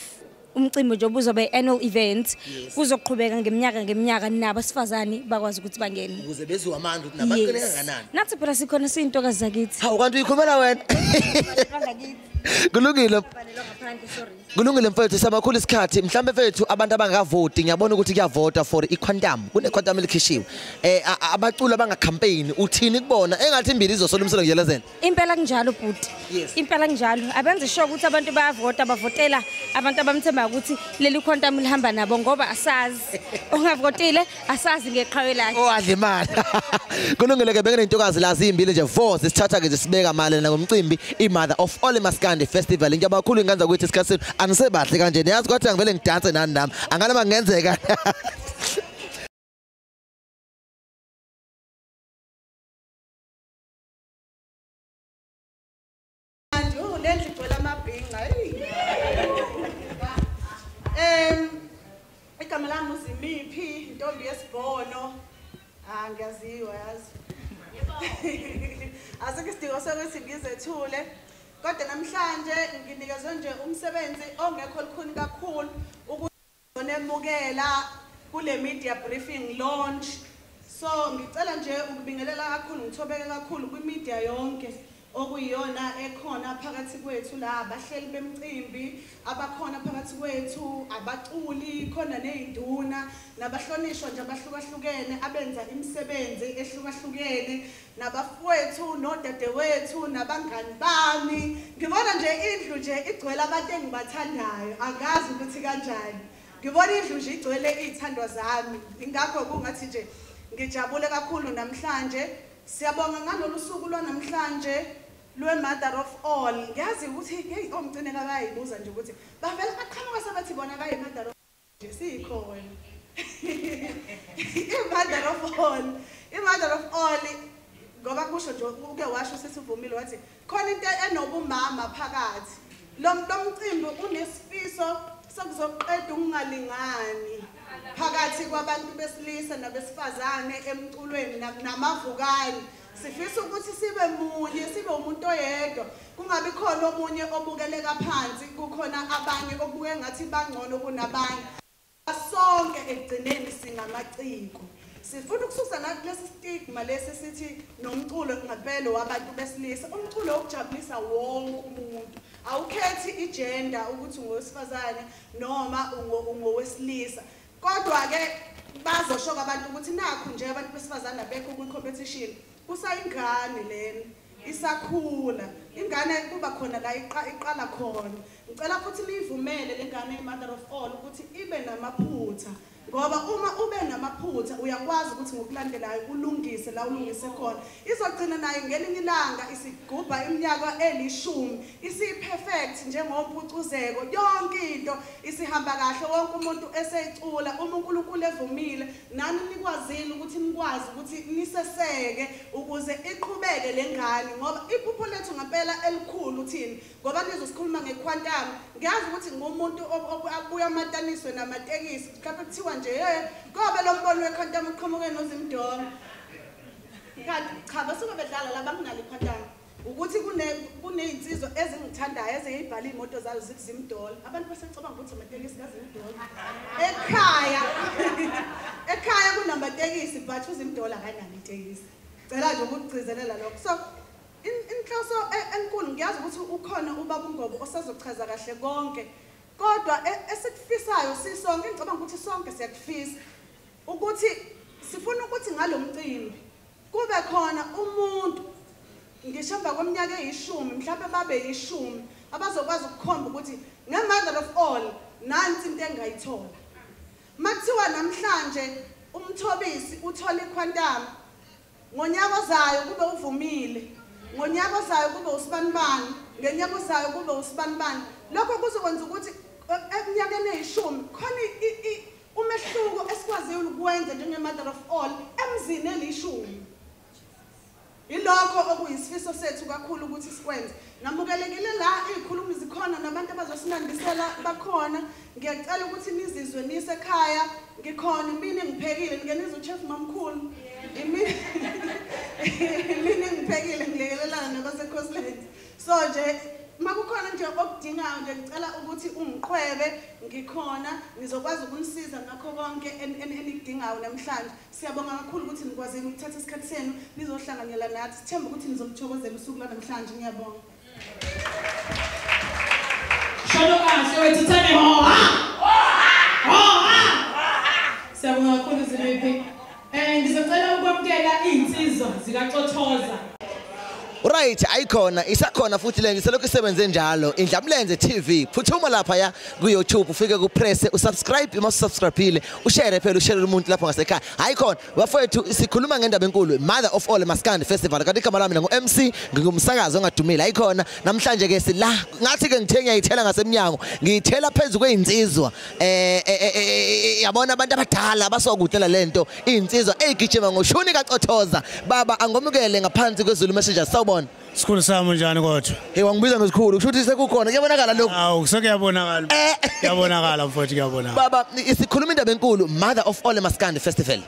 umcimbi nje obuzoba annual event kuzoqhubeka ngeminyaka ngeminyaka nabasifazane bakwazi ukuthi bangene ukuze bezwe amandla ukuthi nabaqine kangakanani. Nathi phela sikhona siyintokazi zakithi. Hawu kanti uyikhulumela wena. Kulungile. Kulungile mfethu samakhulu isikhathi mhlambe mfethu abantu abangavoti ngiyabona ukuthi kuyavota for iQuantum kune Quantum elikhishiwe abaculi abanga campaign uthini kubona engathi imbili izosola umselo ngijelezela. Impela kunjalo bhuti. Impela kunjalo abenze sure ukuthi abantu bayavota bavotela abantu abamthemba ukuthi leli Quantum lihamba nabo ngoba asazi ongavotile asazi ngeqhawe lakhe. Owadla imali. Kulungile ke beke nentokazi la zimbili nje 4 sisithatha ke sibeka mali ngomcimbi iMother of All Maskandi Festival. Ngiyabonga kakhulu nganza ukuthi isikhathi anisebahle kanje niyazi kwathi angivele ngidanse nani nami angana mangenzeka. Lendlu igcwele amabhinca. Cha, ngiyaziwa yazi. Asikho isidingo sokuthi ngizethule. Kodwa namhlanje nginikezwe nje umsebenzi ongekho lukhuni kakhulu ukunemukela kule media briefing launch. So ngicela nje ukubingelela kakhulu, ngithobeke kakhulu kwi-media yonke okuyiyona ekhona phakathi kwethu la, abahleli bemcimbi abakhona phakathi kwethu, abaculi khona nezinduna nabahlonishwa nje abahlukahlukene abenza imisebenzi ehlukahlukene, nabafowethu nodadewethu nabangani bami. Ngibona nje indlu nje igcwele abantu engibathandayo, angazi ukuthi kanjani. Ngibona indlu nje igcwele izithandwa zami, ingakho kungathi nje ngijabule kakhulu namhlanje. Siyabonga ngalolu suku lwanamhlanje lwe-Mother of All. Ngiyazi ukuthi hey, omgcineka bayayibuza nje ukuthi bavele baqhamuka sebathi bona bayi-Mother of nje siyikhona. I-Mother of All, i-Mother of All ngoba kusho nje uke washo sesivumile wathi khona into enobumama phakathi. Lo mcimbi unesifiso sokuzoqeda ukungalingani phakathi kwabantu besilisa nabesifazane emculweni namavukani. Sifisa ukuthi sibe munye, sibe umuntu oyedwa, kungabi khona omunye obukeleka phansi, kukhona abanye okubuke ngathi bangcono kunabanye. Sonke ekugcineni singamaciko. Sifuna ukususa nakulesi stigma lesi sithi nomculo ngempela wabantu besilisa. Umculo wokujabulisa wonke umuntu, awukhethi igender ukuthi ungowesifazane noma ungowesilisa. Kodwa ke bazosho abantu ukuthi nakhu nje abantu besifazane abekho kwi-competition. Kusayingane lena, isakhula ingane, kuba khona la iqala khona. Ngicela futhi niyivumele lengane i-Mother of All ukuthi ibe namaphutha, ngoba uma ube namaphutha uyakwazi ukuthi ngokulandelayo ulungise la ulungise khona. Izogcina nayo ngelinye ilanga isigubha iminyaka elishumi isiyi-perfect njengompucuzeko, yonke into isihamba kahle, wonke umuntu eseyicula. Uma uNkulunkulu evumile nani nikwazile ukuthi nikwazi ukuthi niseseke ukuze iqhubeke le ngane, ngoba iphupho lethu ngempela elikhulu thina, ngoba nizosikhuluma ngequantum. Ngiyazi ukuthi ngumuntu abuya amataniswe namatekisi, mhlawumbe kuthiwa nje ngoba lo mbono wequantum uqhamuke noZimdollar. Kanti cha, basuke bedlala laba kunale quantum. Ukuthi kunezinsizwa ezingithandayo eziyibhala imoto zazo zithi Zimdollar. Abantu basecabanga ukuthi amatekisi kaZimdollar. Ekhaya ekhaya kunamatekisi but uZimdollar akanayo itekisi. Cela nje ukugcizelela lokho. So inhloso enkulu, ngiyazi ukuthi ukhona ubaba uNgobo osazochaza kahle konke, kodwa esikufisayo sisonke, ngicabanga ukuthi sonke siyakufisa ukuthi sifuna ukuthi ngalomcimbi kube khona umuntu ngisho emva kweminyaka eyishumi, mhlawumbe babe yishumi, abazokwazi ukukhomba ukuthi nge-Mother of All nansi into engayithola. Makuthiwa namhlanje uMthobisi uthola iquantum, ngonyaka ozayo kube uvumile, ngonyaka ozayo kube usibanibani, ngenyaka ozayo kube usibanibani. Lokho kuzokwenza ukuthi eminyakeni eyishumi khona umehluko esikwaziyo ukwenza njenge-Mother of All emzini elishumi. Ilokho okuyisifiso sethu kakhulu ukuthi sikwenze. Namukelekile la, izikhulumi zikhona nabantu abazosinandisela bakhona. Ngiyacela ukuthi nizizwe nisekhaya, ngikhona imini ngiphekile, ngingenisa uchef mamkhulu. Imini ngiphekile ngilekelelana nabaseCoastlands. So nje makukhona nje okudingayo nje ngicela ukuthi ungiqhwebe, ngikhona ngizokwazi ukunisiza ngakho konke enikudingayo namhlanje. Siyabonga kakhulu ukuthi nikwazile ukuthatha isikhathi senu nizohlanganyela nathi. Sithemba ukuthi nizomthokozela usuku lwanamhlanje. Ngiyabonga. Shano kahle wethu thane ho ha ho ha. Siyabonga kakhulu Zimiphi. Ngizocela ukwamukela izinsizwa zikaCothoza. Right, ayikhona isakhona futhi le ngiselokhu isebenze njalo. Indlamlenze TV, phuthuma lapha ya ku YouTube, ufike ku press usubscribe, uma usubscribeile ushare phela, ushare umuntu lapho ngasekhaya. Ayikhona bafowethu, sikhuluma ngendaba enkulu, Mother of All Maskandi Festival. Kanti igama lami ngu MC, ngingumsakazi ongadumile. Ayikhona namhlanje ke sila, ngathi ke ngithe ngiyayithela ngasemnyango, ngiyithela phezulu kwezinsizwa. Yabona abantu abadala basokudela lento, izinsizwa ezigijima ngoshuni kaCothoza. Baba angomukele ngaphansi kweZulu Messenger. Sawubona. Sikhulu sami, njani kodwa? Hey, wangibiza ngesikhulu, kusho ukuthi sekukhona, kuyabonakala lokho. Awu, sekuyabonakala. Kuyabonakala mfowethu, kuyabonakala. Baba, isikhuluma indaba enkulu, Mother of All Maskandi Festival.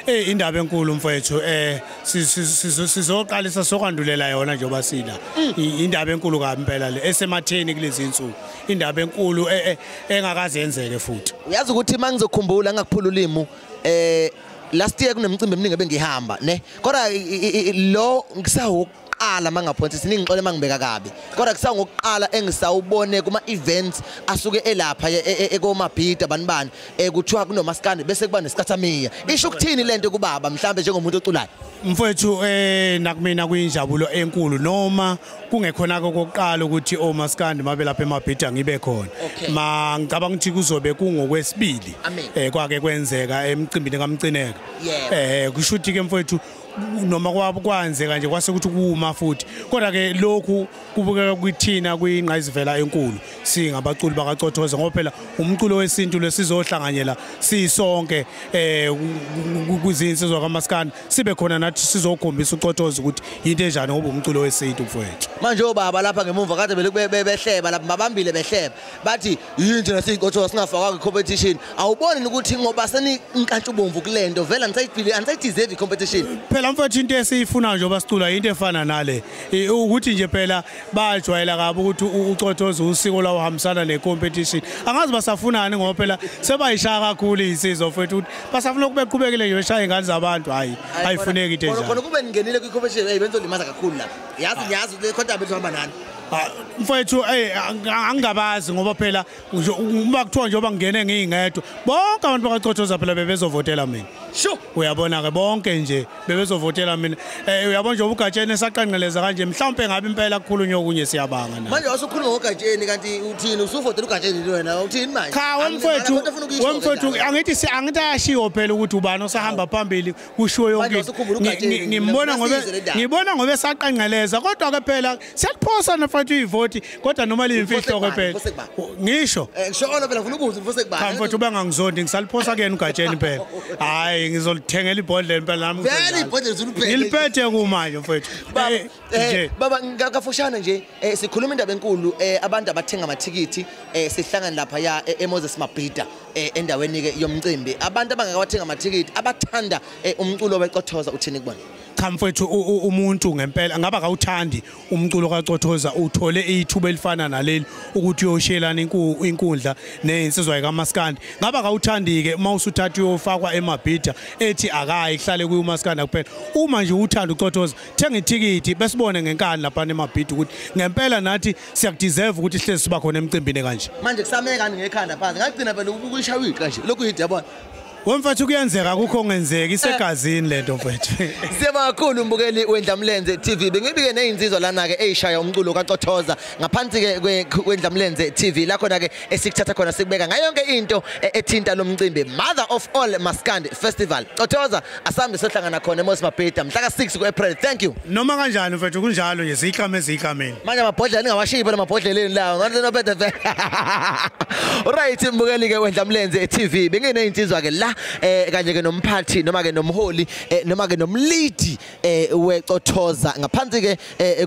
Indaba enkulu mfowethu, sizoqalisa sokwandulela yona njengoba sila. Indaba enkulu kabi impela le esematheni kulezi insuku. Indaba enkulu engakaze yenzeke futhi. Uyazi ukuthi mangizokhumbula ngakuphula ulimi, last year kunemicimbi eminingi ebengihamba ne, kodwa lo ngisawuqala mangaphonsi siningixole mangibeka kabi, kodwa kusangokuqala engisawubone kuma events asuke elapha ekomabhida banibani, kuthiwa kunomaskandi bese kuba nesicathamiya. Isho ukuthini lento kubaba mhlambe njengomuntu oculayo? Mfowethu, nakumina kuyinjabulo enkulu, noma kungekhona kokuqala ukuthi omaskandi mabe lapha emabhida ngibe khona. Ma ngicabanga ukuthi kuzobe kungokwesibili kwake kwenzeka emcimbini kaMcineka. Kusho ukuthi ke mfowethu noma kwenzeka nje kwase ukuthi kuma futhi, kodwa ke lokhu kubukeka kuthina kuyingqayizivela enkulu singabaculi bakaCothoza, ngoba phela umculo wesintu lesizohlanganyela sisonke kuzinsizwa kaMaskandi, sibe khona nathi sizokhombisa uCothoza ukuthi into enjani ngoba umculo wesintu mfowethu. Manje obaba lapha ngemuva kade behleba lapha mabambile behleba bathi yini thina siyiCothoza singafakwa kwi-competition. Awuboni ukuthi ngoba seninkantshubomvu kulento vele anisayideserve i-competition? Phela mfowethu into esiyifunayo njengoba sicula into efana nale, ukuthi nje phela bajwayela kabi ukuthi uCothoza usiko lawo hambisana ne-competition. Angazi basafunani ngoba phela sebayishaya kakhulu insizwa mfowethu, ukuthi basafuna ukubeqhubekile nje beshaya ingane zabantu. Hayi, ayifuneki into enjalo. Khona kube ningenile kwi-competition benzolimaza kakhulu lapha. Yazi le khona bethwamba nani mfowethu. Angingabazi ngoba phela uma kuthiwa njengoba ngingene ngiyingedwa, bonke abantu bakaCothoza phela bebezovotela mina. Uyabona ke bonke nje bebezovotela mina. Uyabona nje uGatsheni esaqanqeleza kanje, mhlawumbe ngabe impela kukhulunywa okunye siyabanga na. Manje wasukhuluma ngoGatsheni kanti uthini? Usuvotela uGatsheni wena uthini manje? Cha wemfowethu, angithi ayashiwo phela ukuthi ubani osahamba phambili, kushiwo yonke. Ngibona ngoba esaqanqeleza, kodwa ke phela siyaliphosa nafethu ivoti, kodwa noma liyimfihlo ke phela. Ngisho ngisho phela ngifuna ukuzwa mfose kubani. Cha mfowethu bengangizondi, ngisaliphosa kuyena uGatsheni phela. Hayi ngizolithengela ibhodlela impela nami. Vele ibhodlela uzuliphethe. Ngiliphethe kumanje mfowethu. Baba ngakafushana nje, sikhuluma indaba enkulu, abantu abathenga amathikithi, sihlangana lapha ya eMoses Mabhida endaweni ke yomcimbi. Abantu abangakawathenga amathikithi abathanda umculo weCothoza uthini kubona? Cha mfowethu, umuntu ngempela ngaba kawuthandi umculo kaCothoza, uthole ithuba elifana naleli ukuthi uyoshiyelana inkundla nezinsizwa kaMaskandi. Ngaba kawuthandi ke uma usuthatha uyofakwa emabhida ethi akayi kuhlale kuyiMaskandi kuphela. Uma nje uthanda uCothoza, thenga ithikithi besibone ngenkani lapha emabhida ukuthi ngempela nathi siyakudeserve ukuthi sihlezi siba khona emcimbini kanje. Manje kusameka ngekhanda phansi ngagcina phela ukuyishaya kanje lokhu yidi yabona. Wemfethu kuyenzeka akukho ongenzeki, isegazini lento mfethu. Siyabonga kakhulu mbukeli weNdlamlenze TV. Bengibike nezinsizwa lana ke eyishaya umculo kaCothoza ngaphansi ke kweNdlamlenze TV, la khona ke esikuthatha khona sikubeka ngayo yonke into ethinta lo mcimbi, Mother of All Maskandi Festival. Cothoza asambe sohlangana khona eMoses Mabhida mhla ka6 kuApril. Thank you. Noma kanjani mfethu, kunjalo nje siyiqhame eziqhameni. Manje amabhodlela ningawashiyi phela amabhodleleni lawo. Ngathi nophethe vele. Alright mbukeli ke weNdlamlenze TV, benginezinsizwa ke la kanye ke nomphathi noma ke nomholi noma ke nomlidi weCothoza ngaphansi ke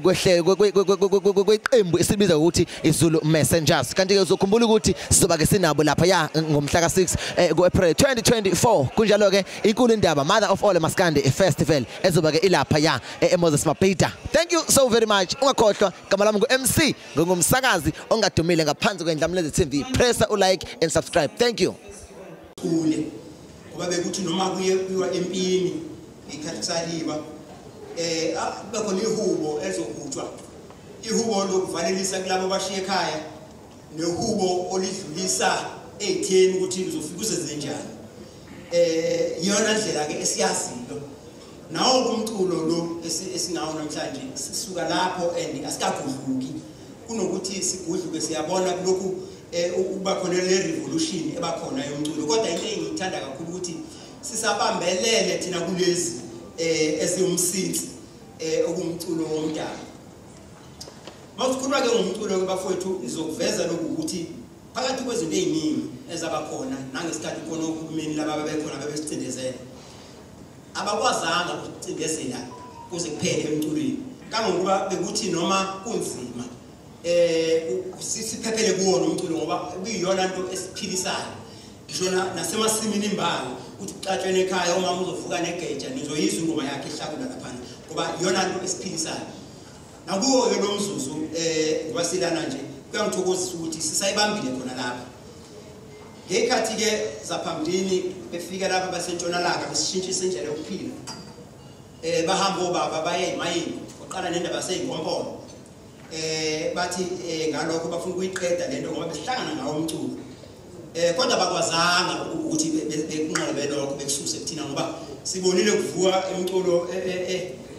kweqembu esibiza ukuthi iZulu Messengers. Kanti ke uzokhumbula ukuthi sizoba ke sinabo lapha ya ngomhla ka6 kuApril 2024. Kunjalo ke inkulu indaba, Mother of All Maskandi Festival ezoba ke ilapha ya eMoses Mabhida. Thank you so very much. Ungakhohlwa igama lami ngu-MC, ngingumsakazi ongadumile ngaphansi kweNdlamlenze TV. Press u-like and subscribe. Thank you. Ngoba bekuthi noma kuye kuyiwa empini ngekhathi kusaliwa, kuba khona ihubo elizohutshwa, ihubo lokuvalelisa kulabo abashiya ekhaya, nehubo olidlulisa ey'theni ukuthi lizofika uzenze njani. Iyona ndlela ke esiyaziyo nawo umculo lo esinawo namhlanje, sisuka lapho and asikagudluki. Kunokuthi sigudluke siyabona kulokhu ukuba khona le revolution ebakhona yomculo, kodwa into engiyithanda kakhulu ukuthi sisabambelele thina kulezi esiwumsinsi okumculo womdabu. Mawusikhuluma ke ngomculo ke bafowethu, ngizokuveza lokhu ukuthi phakathi kwezinto eziningi ezabakhona nangesikhathi khona ohulumeni laba bebekhona bebesicindezela, abakwazanga ukucindezela kuze kuphele emculweni, kangangokuba bekuthi noma kunzima siphephele kuwona umculo ngoba kuyiyona nto esiphilisayo. Ngisho nasemasimini imbala uthi kuxatshwe ekhaya umama uzovuka negeja nizoyizwa ingoma yakhe ehlakula laphana ngoba iyona nto esiphilisayo. Nakuwo ke lo mzuzu ngoba silana nje kuyangithokozisa ukuthi sisayibambile khona lapha. Ngekhathi ke zaphambilini befika lapha basentshonalanga besishintshisa indlela yokuphila. Bahamba obaba baye emayini oqala nendaba seyinkompolo. Bathi ngalokho bafuna ukuyiqeda lento ngoba besihlangana ngawo umculo. Kodwa bakwazanga ukuthi bekunqobe lokho bekususe kuthina ngoba sibonile kuvuka imiculo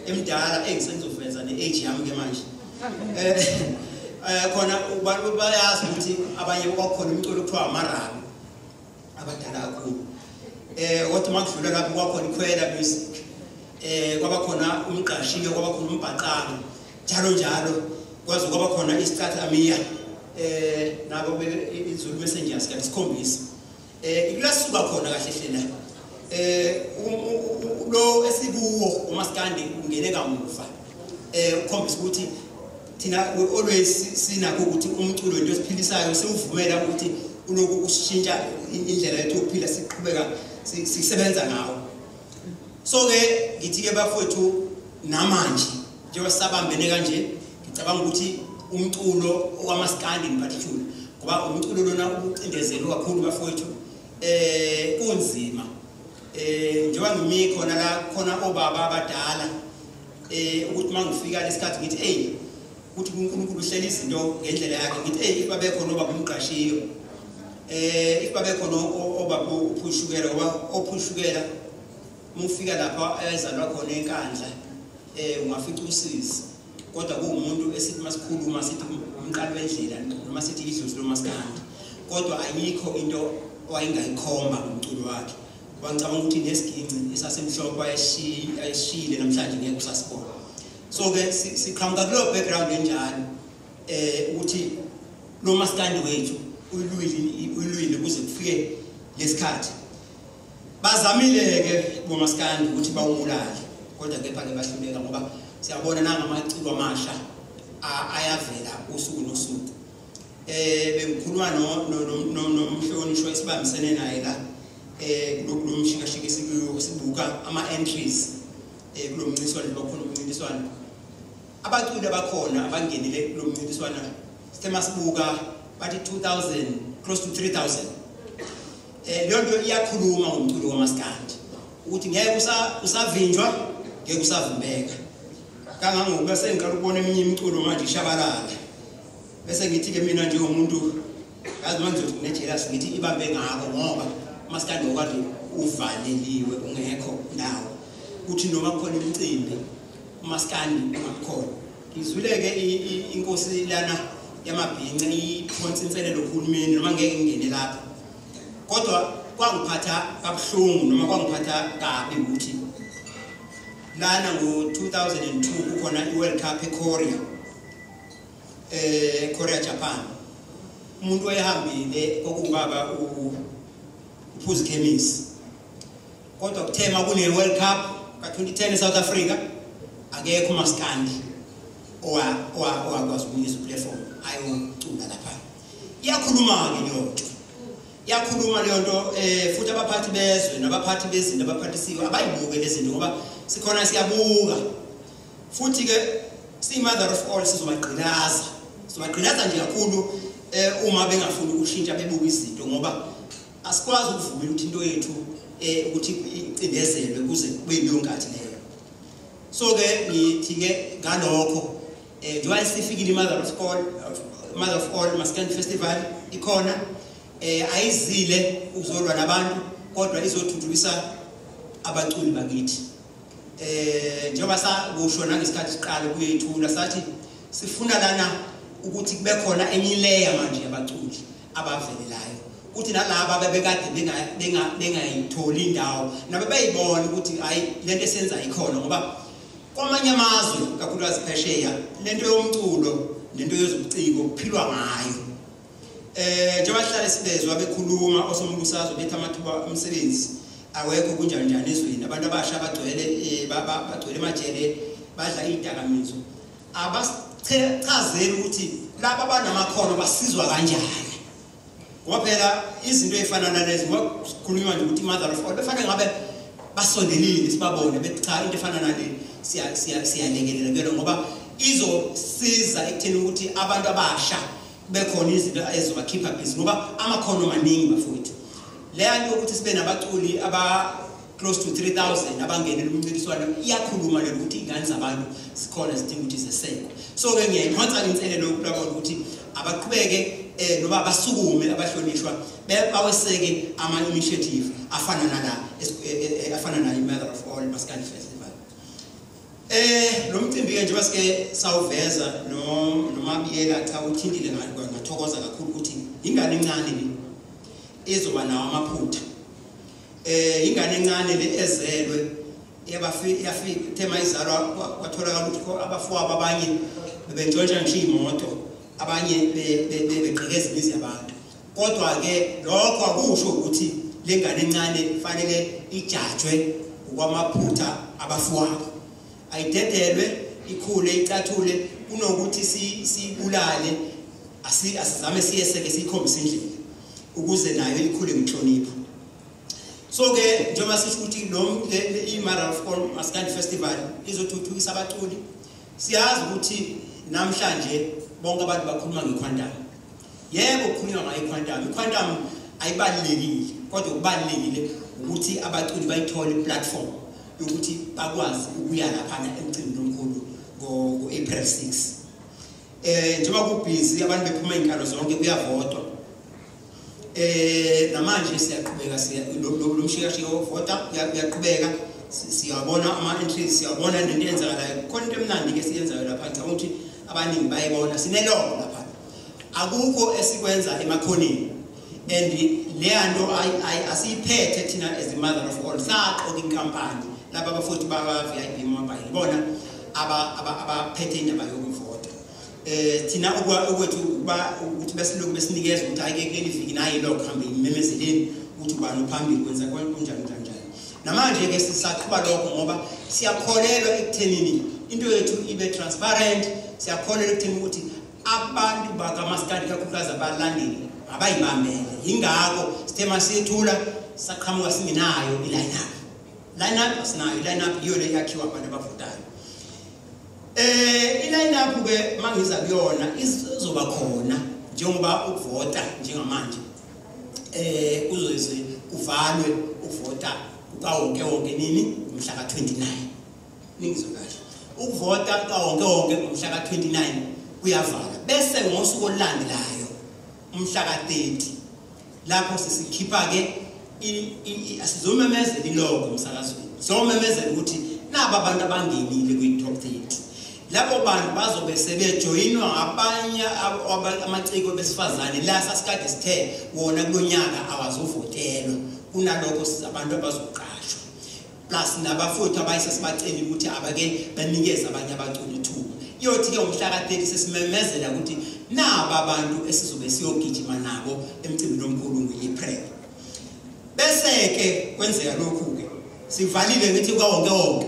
emidala engisenzoveza ne-age yami ke manje. Khona bayazi ukuthi abanye kwakhona umculo kuthiwa amarabi abadala kakhulu. Kodwa makudlula lapho kwakhona ikhwela music. Kwaba khona umgqashiyo, kwaba khona umbhaqanga, njalo njalo kwaze kwaba khona isicatha-miya. Nabo izulu messengers kanti sikhombisa. Ikulasuka khona kahle hle la. Lo esikuwo umaskandi ungene kamuva. Ukhombisa ukuthi thina we always sinakho ukuthi umculo into esiphilisayo siwuvumela ukuthi uloku ushintsha indlela yethu yokuphila siqhubeka sisebenza ngawo. So ke ngithi ke bafowethu namanje njengoba sabambene kanje ngicabanga ukuthi umculo wamaskandi in particular ngoba umculo lona ubucindezelwe kakhulu bafowethu kunzima. Njengoba ngimi khona la khona obaba abadala ukuthi mangifika lesikhathi ngithi hey ukuthi uNkulunkulu uhlela izinto ngendlela yakhe ngithi hey if babe khona obaba umqashiyo if babe khona obaba uphushukela ngoba ophushukela mufika lapha ayazalwa khona enkandla ungafica usizi kodwa kuwumuntu esithi masikhuluma sithi umqali wendlela noma sithi idlozi lomaskandi kodwa ayikho into owayengayikhomba ngomculo wakhe. Wangicabanga ukuthi nesiginci esasemhlophe ayishiyile namhlanje ngeke usasibona. So ke siqhamuka kulo background enjalo ukuthi lo maskandi wethu uyilwile kuze kufike lesikhathi. Bazamile ke bomaskandi ukuthi bawubulale kodwa kepha ke bahluleka ngoba siyabona nangamaciko amasha ayavela usuku nosuku. Bengikhuluma nomhlonishwa esibambisene naye la kulo mshikashika sibuka ama entries kulo mncintiswano bakhona umncintiswano abaculi abakhona abangenile kulo mncintiswano sithe masibuka bathi 2000 close to 3000. Leyo nto iyakhuluma ngomculo wamaskandi ukuthi ngeke usavinjwa ngeke usavimbeka kangangokuba sengiqala ukubona eminye imiculo manje ishabalala bese ngithi ke mina njengomuntu ngazi manje ukuthi ngine-jealous ngithi ibambe ngakho ngoba umaskandi okade uvaleliwe ungekho ndawo kuthi noma kukhona imicimbi umaskandi ungakhona. Ngizwile-ke inkosi lana yamabhinca iphonsa inselelo kuhulumeni noma ngeke ngingene lapho kodwa kwangiphatha kabuhlungu noma kwangiphatha kabi ukuthi lana ngo-2002 kukhona i-World Cup eKorea, Korea Japan. Umuntu wayehambile kwakungubaba uPhuzu Khemisi kodwa kuthema kune World Cup ka-2010 eSouth Africa akekho umaskandi owakwazi ukunikeza uplatform ayocula lapha. Iyakhuluma-ke leyo nto, iyakhuluma leyo nto futhi abaphathi bezwe nabaphathi bezinto abaphathisiwe abayibuke lezi zinto ngoba sikhona siyabuka. Futhi ke siyi-mother of all sizobagqilaza, sizobagqilaza nje kakhulu uma bengafuni ukushintsha bebuka izinto ngoba asikwazi ukuvumela ukuthi into yethu ukuthi icindezelwe kuze kube yileyo nkathi leyo. So ke ngithi ke ngalokho njengoba sifikile i-Mother of All Maskandi Festival ikhona ayizile ukuzolwa nabantu kodwa izothuthukisa abaculi bakithi. Njengoba sakusho nangesikhathi siqala kuyethula sathi sifuna lana ukuthi kube khona enye layer manje yabaculi abavelelayo ukuthi nalaba abebekade bengayitholi indawo nabo bayibona ukuthi hayi lento esenza ikhona ngoba kwamanye amazwe kakhulukazi phesheya lento yomculo nento yezobuciko kuphilwa ngayo. Njengoba sihlale sibezwa bekhuluma osombusazwe bethi amathuba omsebenzi awekho kunjani njani ezweni abantu abasha abagcwele bagcwele emajele badla izidakamizwa abasichazeli ukuthi laba abanamakhono basizwa kanjani. Ngoba phela izinto ezifana nalezi, ngoba kukhulunywa nje ukuthi mother of all, befanele ngabe basondelile sibabone bethi cha, into efana nale siyalekelela kuyona, ngoba izosiza ekutheni ukuthi abantu abasha bekhona izinto ezizobakhipha busy, ngoba amakhono maningi bafowethu. Leya nto yokuthi sibe nabaculi aba close to 3000 abangenela umncintiswano iyakhuluma lelo ukuthi ingane zabantu zikhona zidinga ukuthi zesekwe. So ke ngiyayiphonsa inselelo kulabo ukuthi abaqhubeke noma basukume abahlonishwa baweseke ama initiative afana nala, afana nayo Mother of All Maskandi Festival. Lo mcimbi ke njengoba sike sawuveza no noMabiyela, cha uthintile ngathokoza kakhulu ukuthi ingane encane le izoba nawo amaphutha. Ingane encane le ezelwe yafika thema izalwa kwatholakala ukuthi abafowabo abanye bebentshontsha ngisho imoto, abanye begqekeza imizi yabantu. Kodwa ke lokho akusho ukuthi lengane encane fanele ijajwe ngokwamaphutha abafowabo. Ayidedelwe ikhule icathule, kunokuthi sibulale, asizame siyeseke siyikhombise indlela ukuze nayo ikhule ngenhlonipho. So ke njengoba sisho ukuthi lo i-Mother of All Maskandi Festival izothuthukisa abaculi, siyazi ukuthi namhlanje bonke abantu bakhuluma ngequantum. Yebo, kukhulunywa ngayo iquantum. Iquantum ayibalulekile, kodwa kubalulekile ukuthi abaculi bayithole iplatform yokuthi bakwazi ukuya laphana emcimbini omkhulu ngo-April 6. Njengoba kubhizi abantu bephuma iy'nkalo zonke kuyavotwa. Namanje siyaqhubeka, lo mshikashika wovota uyaqhubeka, siyabona ama-entries, siyabona nento eyenzakalayo. Khona into emnandi-ke esiyenzayo lapha, ngicabanga ukuthi abaningi bayibona, sinelogo lapha. Akukho esikwenza emakhoneni, and leya nto asiyiphethe thina as the mother of all. Saqoka inkampani laba abafuthi baka-VIP Mobile, bona abaphethe indaba yokuvota. Thina okwethu ukuthi besilokhu besinikeza ukuthi hhayi-ke kuleli viki nayi lokho, hambe imemezeleni ukuthi ubani uphambili, kwenza kunjani kanjani. Namanje-ke sisaqhuba lokho ngoba siyakholelwa ekuthenini into yethu ibe transparent, siyakholelwa ekutheni ukuthi abantu bakamaskandi kakhulukazi abalandeli abayibambele. Yingakho sithe masiyethula saqhamuka singenayo i-line-up. Line-up asinayo, i-line-up yiyo le yakhiwa abantu abavotayo. I-line-up ke mangiza kuyona izoba khona njengoba ukuvota njengamanje kuzoze kuvalwe ukuvota kukawonke wonke nini ngomhla ka-29. Ningizwe kahle, ukuvota kukawonke wonke ngomhla ka-29 kuyavala, bese ngosuku olulandelayo umhla ka-30 lapho sesikhipha ke asizomemezela ilogo emsakazweni, sizomemezela ukuthi naba abantu abangenile kwi-top 30. Labo bantu bazobe sebejoyinwa abanye amaciko besifazane la sasikade sithe wona kulonyaka awazovotelwa, kunalokho abantu abazoqashwa plus nabafowethu abayisesibacela ukuthi abake banikeze abanye abaculi ithuba. Iyothi ke umhla ka-30 sesimemezela ukuthi naba abantu esizobe siyogijima nabo emcimbini omkhulu ngo-April. Bese ke kwenzeka lokhu ke sivalile ngithi kwawonke wonke.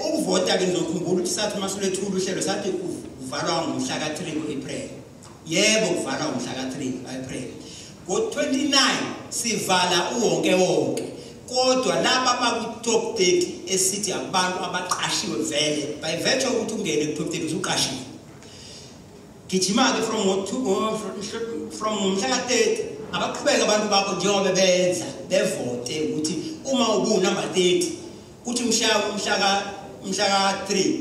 Ukuvota ke nizokhumbula ukuthi sathi masulethula uhlelo sathi kuvalwa ngomhla ka-3 ku-April. Yebo, kuvalwa ngomhla ka-3 April. Ngo-29 sivala uwonke wonke. Kodwa laba abaku-top 30 esithi abantu abaqashiwe vele by virtue ukuthi ungene ku-top 30 usuqashiwe. Gijima-ke from ngomhla ka-30 abaqhubeka abantu bakho njengoba benza bevote ukuthi uma ubu-number 30 uthi mhla ka-3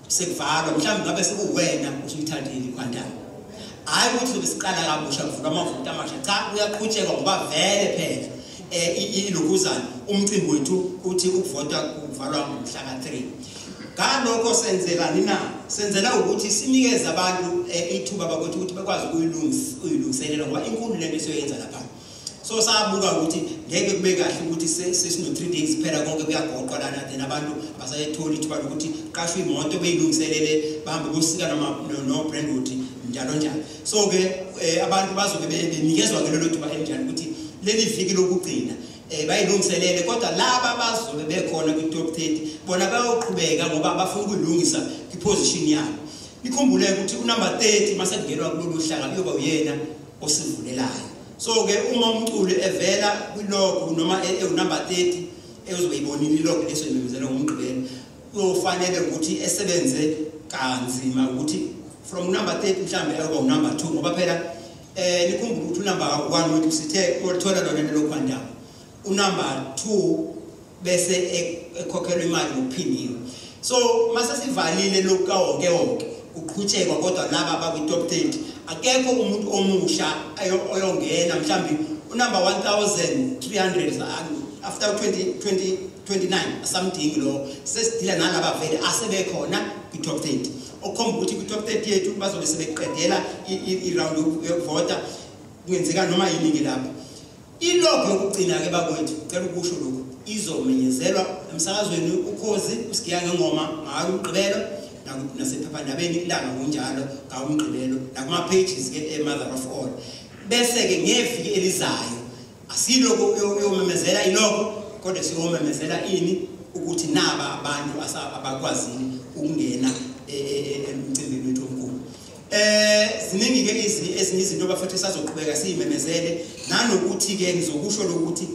sekuvalwa, mhlawumbe ngabe sekuwena usuyithathile iquantum. Hhayi ukuthi sobe siqala kabusha kuvulwa amavoti amasha, cha, kuyaqhutshekwa ngoba vele phela ilokuzana umcimbi wethu uthi ukuvota kuvalwa ngomhla ka-3. Ngalokho senzelani na? Senzela ukuthi sinikeze abantu ithuba bakwethu ukuthi bekwazi ukuyilungiselela ngoba inkulu lento esiyoyenza lapha. So sabuka ukuthi ngeke kube kahle ukuthi sesino 3 days kuphela konke kuyagoqwa lana, then abantu abasayethola ithuba lokuthi qashwe imoto beyilungiselele bahambe bosika noma no Brentwood njalo njalo. So ke abantu bazobe benikezwa ke lelo thuba elinjani ukuthi leli viki lokugcina bayilungiselele, kodwa laba bazobe bekhona kwi-top 30 bona bayoqhubeka ngoba bafuna ukuyilungisa kwiposition yabo. Nikhumbule ukuthi unumber 30 mase kungenwa kulolu hlaka kuyoba uyena osivulelayo. So ke uma umculo evela kwilogo noma ewu-number 30 ezobe ibonile ilogo leso imemezela ngomgqibelo, kuyofanele ukuthi esebenze kanzima ukuthi from number 30 mhlambe ayoba unumber 2, ngoba phela nikhumbule ukuthi unumber 1 wethu sithe othola lona lelo quantum, unumber 2 bese ekhokhelwa imali ngokuphiniwe. So mase sivalile lokhu kawonke wonke kuqhutshekwa, kodwa laba abakwi top 30 akekho umuntu omusha oyongena mhlambi unumber 1300 after 2029 something lo sesidila nalaba vele asebekhona kwi top 30. Okukhomba ukuthi kwi top 30 yethu bazobe sebeqedela i-round yokuvota, kungenzeka noma yini ke lapho. Ilog yokugcina ke bakwethu, ngicela ukusho lokhu, izomenyezelwa emsakazweni Ukhozi usigiya ngengoma ngawo umgqibelo, nasephephandabeni Ilanga kunjalo ngawo umgqibelo, nakuma pages ke e-Mother of All. Bese ke ngeviki elizayo asiloko uyomemezela ilog, kodwa siyomemezela ini ukuthi naba abantu abakwazile ukungena emcimbini wethu omkhulu. Ziningi ke ezinye izinto bafethu sazoqhubeka siyimemezele, nanokuthi ke ngizokusho lokuthi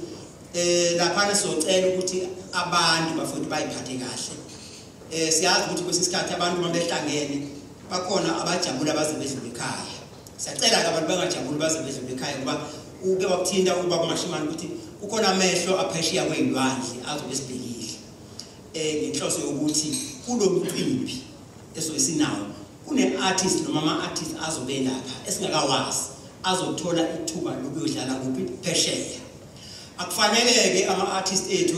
lapha sizocela ukuthi abantu bafethu bayiphathe kahle. Siyazi ukuthi kwesinye isikhathi abantu mabehlangene bakhona abajabula baze bedlule ekhaya. Siyacela ke abantu bangajabuli baze bedlule ekhaya, ngoba uke wakuthinta ubaba uMashimane ukuthi kukhona amehlo aphesheya kwezilwandle azobe sibhekile. Ngenhloso yokuthi kulo mcimbi esinawo kune artist noma ama artist azobe lapha esingakawazi azothola ithuba lokuyodlala kuphi phesheya. Akufaneleke ama artist ethu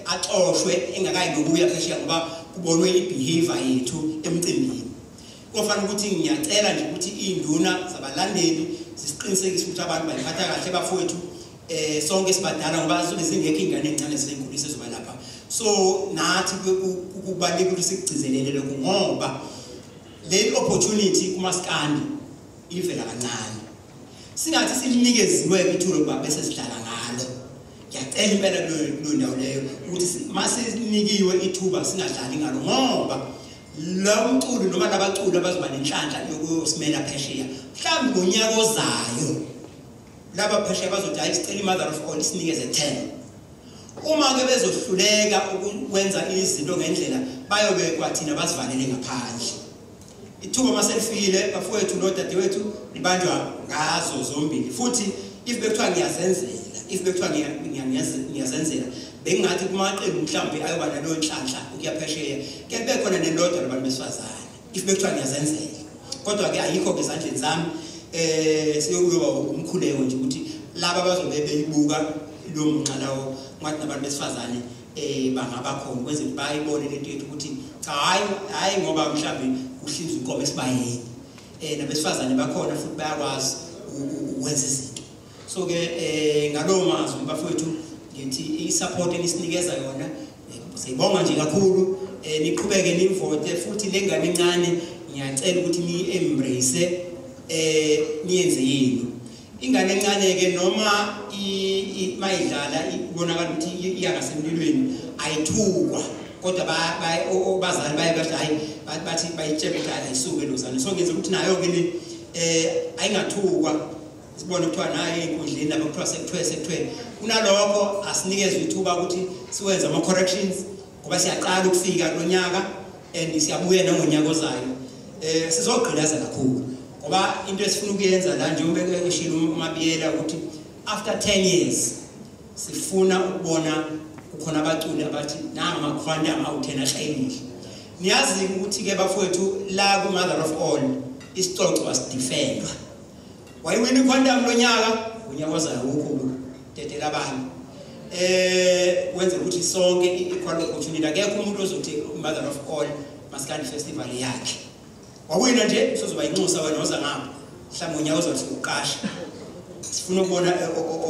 axoshwe engakayi nokuya phesheya ngoba kubonwe ibehavior yethu emcimbini. Kufanele ukuthi ngiyacela nje ukuthi induna zabalandeli zisiqinisekise ukuthi abantu bayiphatha kahle bafowethu. Sonke sibadala ngoba zobe zingekho ingane encane zenkulu ezoba lapha. So nathi kubalulekile ukuthi sikugcizelele lokho, ngoba le opportunity kumaskandi ivela kancane. Singathi silinikezwe ithuba lokuba bese sidlala ngalo. Ngiyacela impela kuleyo ndawo leyo ukuthi masinikiwe ithuba singadlali ngalo, ngoba lo mculo noma labaculi abazoba nenhlanhla yokusimela phesheya mhlawumbe ngonyaka ozayo laba phesheya bazothi hayi sicela i-Mother of All isinikeze 10. Uma ke bezohluleka ukwenza izinto ngendlela bayobe kwathina basivalele ngaphandle. Ithuba maselifikile bafowethu nodadewethu libanjwa ngazo zombili. Futhi if bekuthiwa ngiyazenzela, if bekuthiwa ngiyazenzela bengingathi kumaqembu mhlawumbe ayoba naleyo nhlanhla ukuya phesheya ke kube khona nelodwa labantu besifazane if bekuthiwa ngiyazenzela. Kodwa ke ayikho ke ezandleni zami. Siyokuba umkhuleko nje ukuthi laba bazobe beyibuka lo munxa lawo ngathi nabantu besifazane bangabakhona kwenze bayibone lento yethu ukuthi cha hayi ngoba mhlawumbe kuhlinzwa inkomo esibayeni, nabesifazane bakhona futhi bayakwazi ukwenza izinto. So ke ngalowo mazwi bafowethu ngithi i-support enisinikeza yona siyibonga nje kakhulu. Niqhubeke nivote futhi lengane encane ngiyacela ukuthi ni-embrace niyenze yini ingane encane ke noma mayidlala ibonakala ukuthi iya ngasemlilweni ayithukwa, kodwa abazali baye bathi hayi bathi bayitshela ukuthi ayisuke lozana. So ngenza ukuthi nayo ke le ayingathukwa, sibone kuthiwa nayo ey'nkundleni lapho kuthiwa sekuthwe kunalokho asinikezwe ithuba ukuthi siwenze ama-corrections ngoba siyaqala ukufika kulo nyaka and siyabuya nangonyaka ozayo. Sizogqilaza kakhulu ngoba into esifuna ukuyenza la njengoba eshilo uMabiyela ukuthi after 10 years sifuna ukubona kukhona abaculi abathi nanga ama-quantum awu-10 ashayelile. Niyazi ukuthi ke bafowethu la ku-Mother of All isicoco asidifendwa. Wayiwina iquantum lonyaka, unyaka ozayo awukho dedela abantu. Wenza ukuthi sonke i-equal opportunity. Akekho umuntu ozothi Mother of All Maskandi Festival yakhe. Wawina nje usozoba inxusa wena oza ngapha. Mhlawumbe unyaka ozathi uqasha. Sifuna ukubona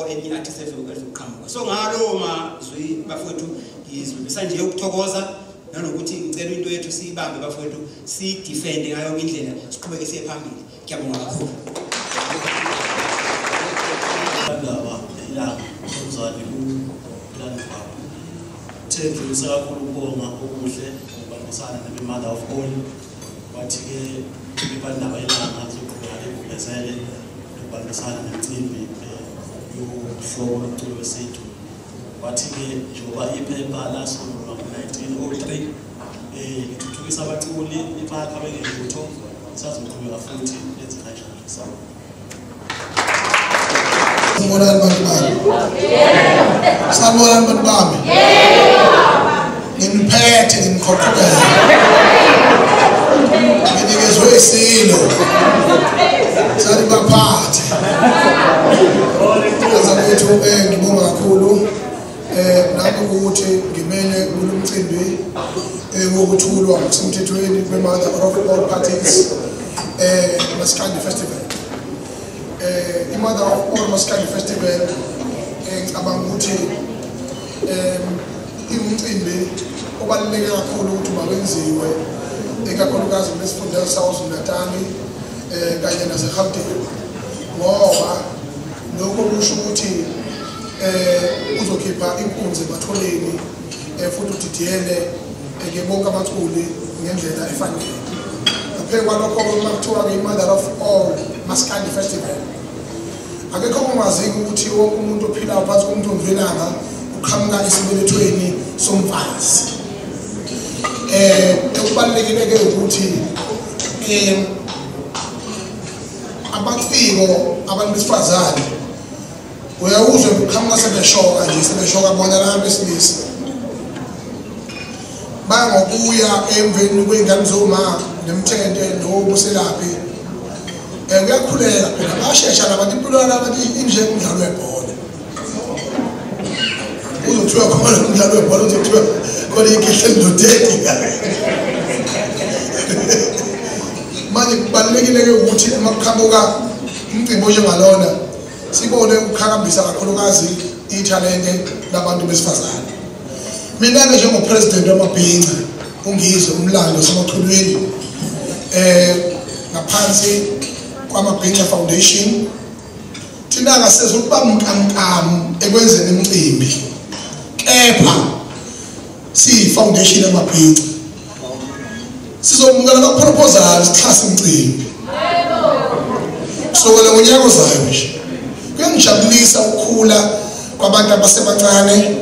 enye artist ezoqhamuka. So ngalo mazwi bafowethu ngizwisa nje ukuthokoza nanokuthi ngicela into yethu siyibambe bafowethu, siyidefende ngayo yonke indlela, siqhubeke siye phambili. Ngiyabonga kakhulu. Indaba Ilanga umzali uPhilani Baba Thembisa kakhulu ukubonga okuhle ngokubambisana nebe-Mother of All. Bathi ke iphephandaba Ilanga lizoqhubeka ligqugquzele Ngokubambisana nemicimbi yohlobo lomculo wesintu. Wathi-ke njengoba iphepha lasungulwa ngo-1903 lithuthukisa abaculi ibakha bengelutho, sazoqhubeka futhi lenze kanjalo. Sawubona. Sanibonani bantu bami. Sanibonani bantu bami. Nginiphethe nginiqhoqhobele. Nginikezwe isilo. Sathi baphathe. Azakwethu ngibonga kakhulu nami ukuthi ngimele kulomcimbi wokuthulwa ngokusemthethweni kwe-Mother of All Parties Maskandi Festival. I-Mother of All Maskandi Festival ngicabanga ukuthi imicimbi obaluleke kakhulu ukuthi mawenziwe ikakhulukazi kulesifunda saKwaZulu-Natal kanye naseGauteng, ngoba lokho kusho ukuthi uzokhipha inkunzi ematholeni futhi udidiyele ke bonke abaculi ngendlela efanele. Ngaphezu kwalokho uma kuthiwa i-Mother of All Maskandi Festival, akekho ongaziki ukuthi wonke umuntu ophilayo phansi komthunzi welanga uqhamuka esibelethweni somfazi. Okubalulekile ke ukuthi abaciko abantu besifazane uyawuzwe kuqhamuka sebeshoka nje, sebeshoka bona laba besilisa bangokuya emveni kwey'ngane zoma nemthente nobuselaphi. Kuyakhuleka phela, bayashesha labantu, impilo yalabantu injengomdlalo webhola. Uzothiwa khona umdlalo webhola, uzothiwa khona ikhehla elidodedi. Manje kubalulekile-ke ukuthi uma kuqhamuka umcimbi onjengalona sibone ukuqhakambisa kakhulukazi ithalente labantu besifazane. Mina-ke njengopresident wamabhinca uNgizwe Umlando waseMachulwini ngaphansi kwamaBhinca Foundation, thina akasezokuba mkamkamu ekwenzeni imicimbi, kepha siyi-foundation yamabhinca sizomukela ama-proposal sixhase imicimbi kusukela ngonyaka ozayo nje. Kuyangijabulisa ukukhula kwabantu abasebancane.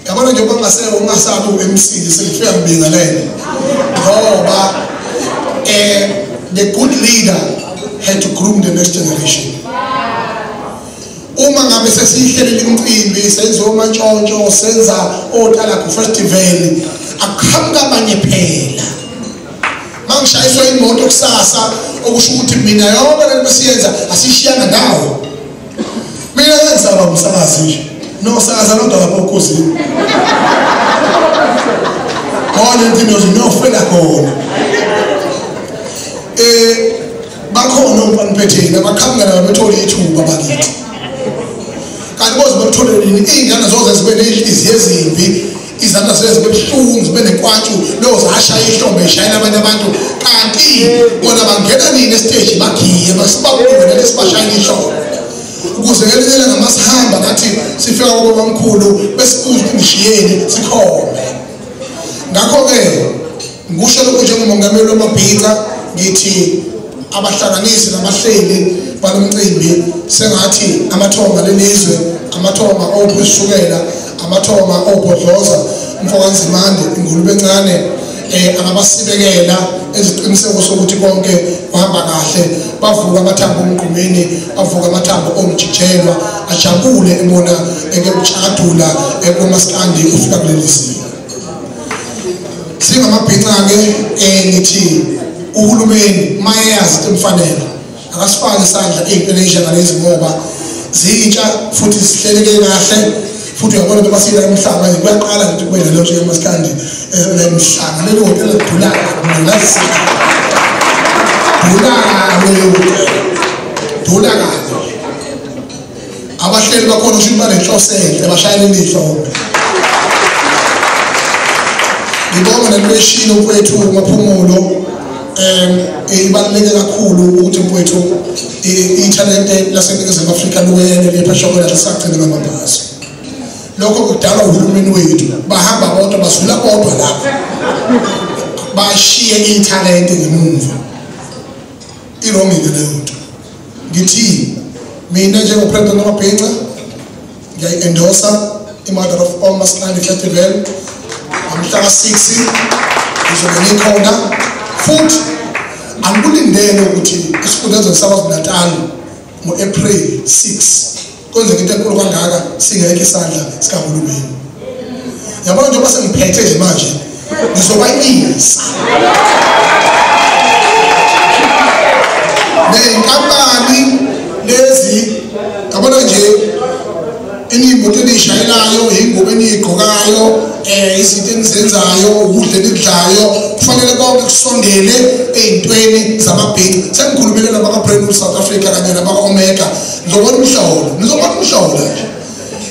Yabona nje uma ungasabi u-MC sengifika ngibingelele, ngoba the good leader had to groom the next generation. Uma ngabe sesiyihlelela imicimbi, senza omantshontsho, senza oTalagu Festival, akuqhamuka abanye phela. Mangishayiswa imoto kusasa, okusho ukuthi mina yonke lento esiyenza asishiyanga ndawo. Mina ngisaba umsakazi nje. No sakaza lodwa lapho ukhosini. Khona into nofela khona. Bakhona omfaniphetheni abaqhamuka nabo bethola ithuba bakithi. Kanti boze bathole nini iy'ngane zoze zibe ney'nhliziyo ezimbi, izandla zibe zibe buhlungu, zibe nenkwatshu, lozashaya ihlombe ishayela abanye abantu, kanti bona bangena nini esiteji bagiye basibabuke nathi sibashayela ihlombe. Ukuze ngelinye ilanga masihamba nathi sifika kobabamkhulu besibuze ukuthi ngishiyeni sikhombe. Ngakho-ke ngisho lokhu njengomongameli wamabhinca ngithi abahlanganisi nabahleli balomcimbi sengathi amathonga lelizwe, amathonga ophuzishukela, amathonga obhodloza, umfokaNzimande, ingulube encane, angabasibekela eziqiniseko sokuthi konke kuhamba kahle. Bavuka amathambo omgqumeni, bavuka amathambo omjijelwa, ajabule ebona ekutshadula ekomaskandi ufika kuleli zinga. Singamabhinca-ke ngithi uhulumeni mayeyazi into emfanele akasifake isandla ey'ntweni ey'njengalezi, ngoba zintsha futhi zihleleke kahle. Futhi uyabona njengoba sila emhlaba kuyaqala nje kube nalo nje emaskandi la emhlanga lelo hotela lidula dula kabi. Abahleli bakhona usho ukuthi banenhloso enhle, bashayela ihlombe. Ngibonga nento eshilo mfowethu Maphumulo. Ibaluleke kakhulu ukuthi mfowethu ithalente laseNingizimu Afrika luwele liphesheya lisagcine ngamabhasi. Lokho kudalwa uhulumeni wethu, bahamba bodwa basula bodwa lapho, bashiye ithalente ngemuva. Irongi-ke leyo nto. Ngithi Mina njengoPresident Mabhinca ngiyayi-endorsa i-Mother of All Maskandi Festival ngomhla ka-6 ngizobe ngikhona, futhi angikulindele ukuthi esifundazweni saKwaZulu-Natal ngo-April 6 kwenzeka into enkulu kangaka singekho isandla sikahulumeni. Yabona njengoba sengiphethe nje manje ngizobayisa ney'nkampani lezi, yabona nje inimoto eniyishayelayo, iy'ngubo eniyigqokayo, izinto enizenzayo, ukudla enikudlayo, kufanele konke kusondele ey'ntweni zamabhinca. Sengikhulumile nabaka-Brand New South Africa kanye nabaka-Omega, ngizobona umhlolo, ngizobona umhlolo nje.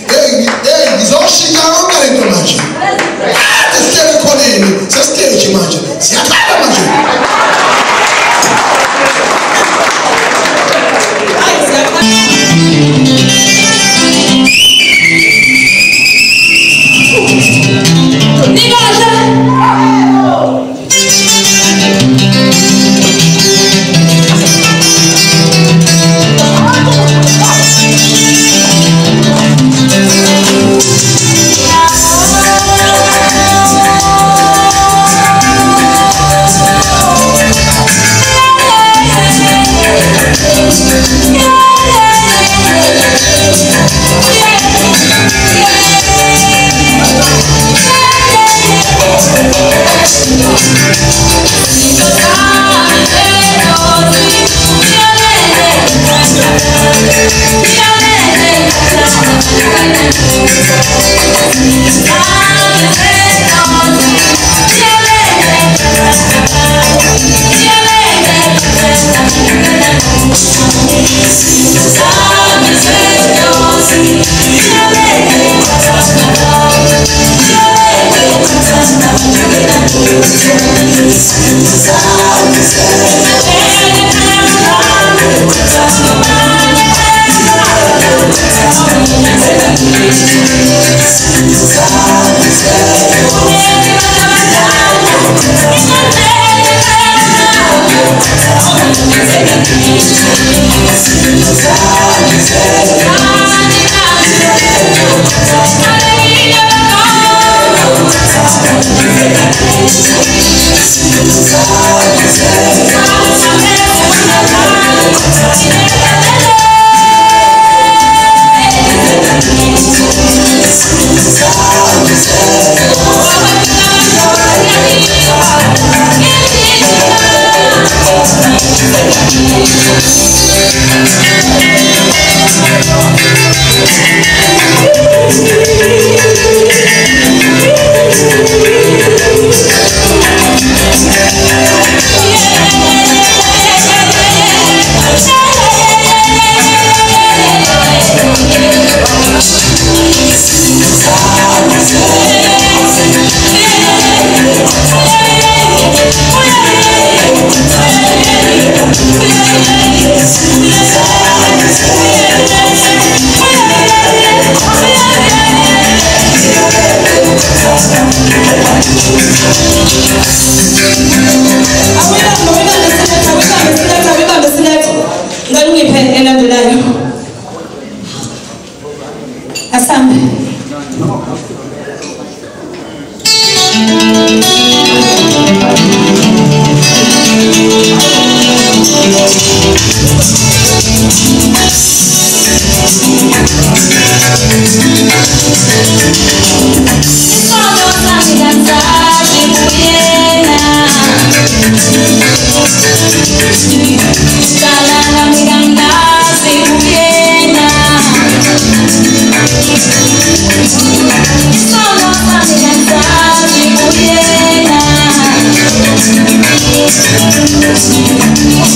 Hey, ngizoshintsha yonke le nto manje. Kade sihlele ekhoneni, sesiteji manje, siyakhala manje.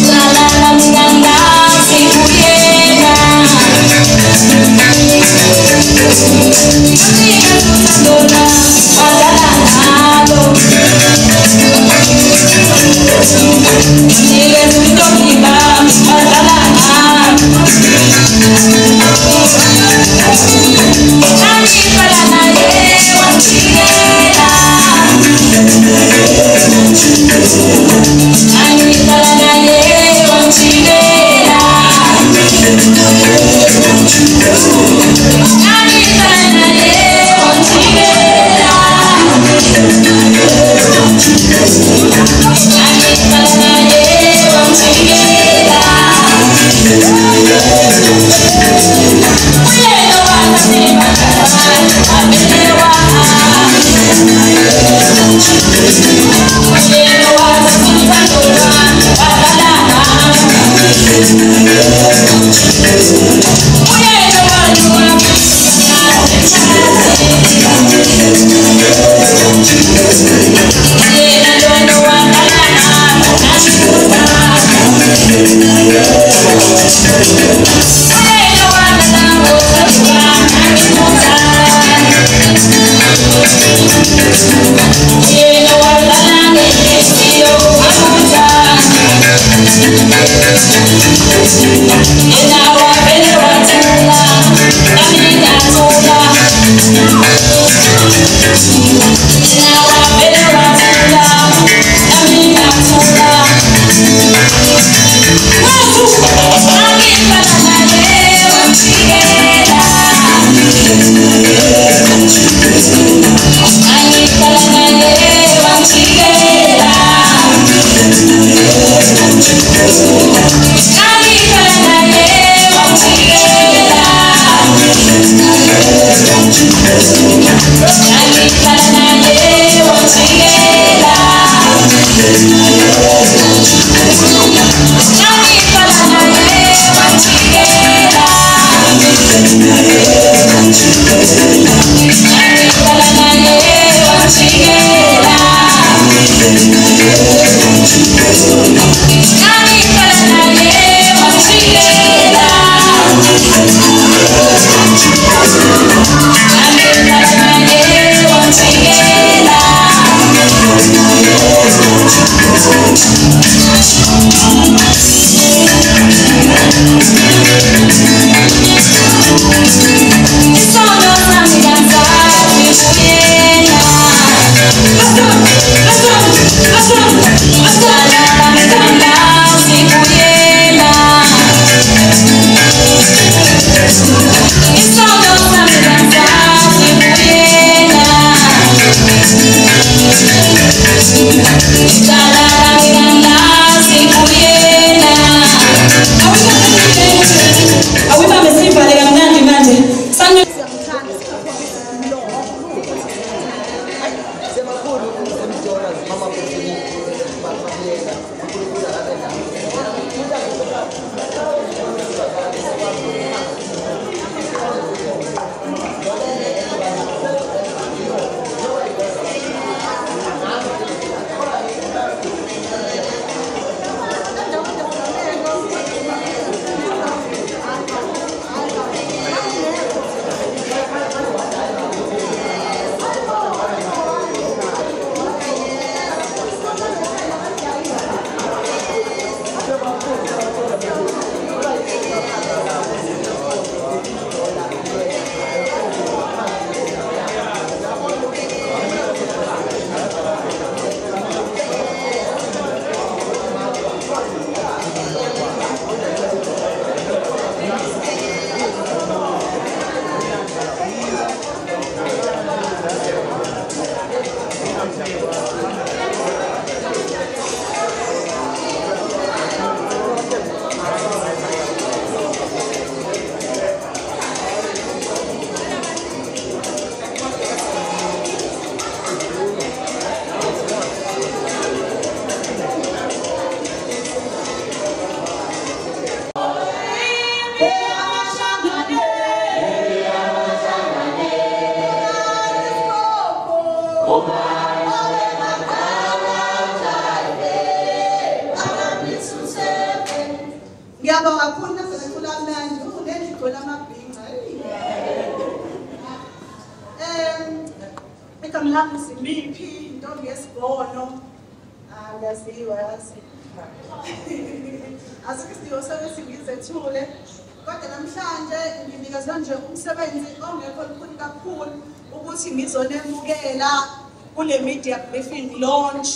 La la la la la. Ngiyabonga kakhulu nasecula kamnandi unendlu igcwele amabhinca. Igama lami Zimiphi, intombi yesibhono. Angaziwa yazi. Asikho isidingo sokuthi ngizethule. Kodwa namhlanje nginikezwe nje umsebenzi ongekho lukhuni kakhulu ukuthi ngizonemukela kule media briefing launch.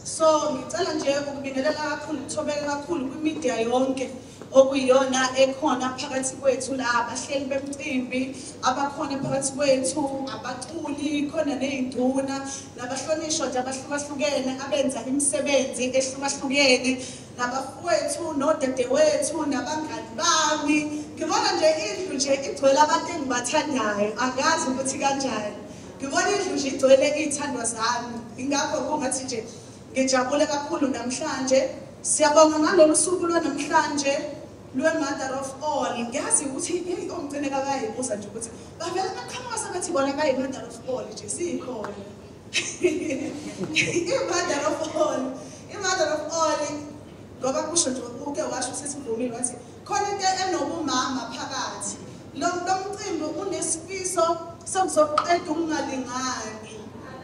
So ngicela nje ukubingelela kakhulu, ngithobeke kakhulu kwi-media yonke okuyiyona ekhona phakathi kwethu la, abahleli bemcimbi abakhona phakathi kwethu, abaculi khona ney'nduna nabahlonishwa nje abahlukahlukene abenza imisebenzi ehlukahlukene, nabafowethu nodadewethu nabangani bami. Ngibona nje indlu nje igcwele abantu engibathandayo, angazi ukuthi kanjani. Ngibona indlu nje igcwele iy'thandwa zami, ingakho kungathi nje ngijabule kakhulu namhlanje. Siyabonga ngalolu suku lwanamhlanje. lwe-Mother of All. Ngiyazi ukuthi omgcine kabayibuza nje ukuthi bavele baqhamuka sebethi bona bayi-Mother of All nje siyikhona. I-Mother of All, i-Mother of All ngoba kusho nje uke washo sesivumile wathi khona into enobumama phakathi. Lo mcimbi unesifiso sokuzoqeda ukungalingani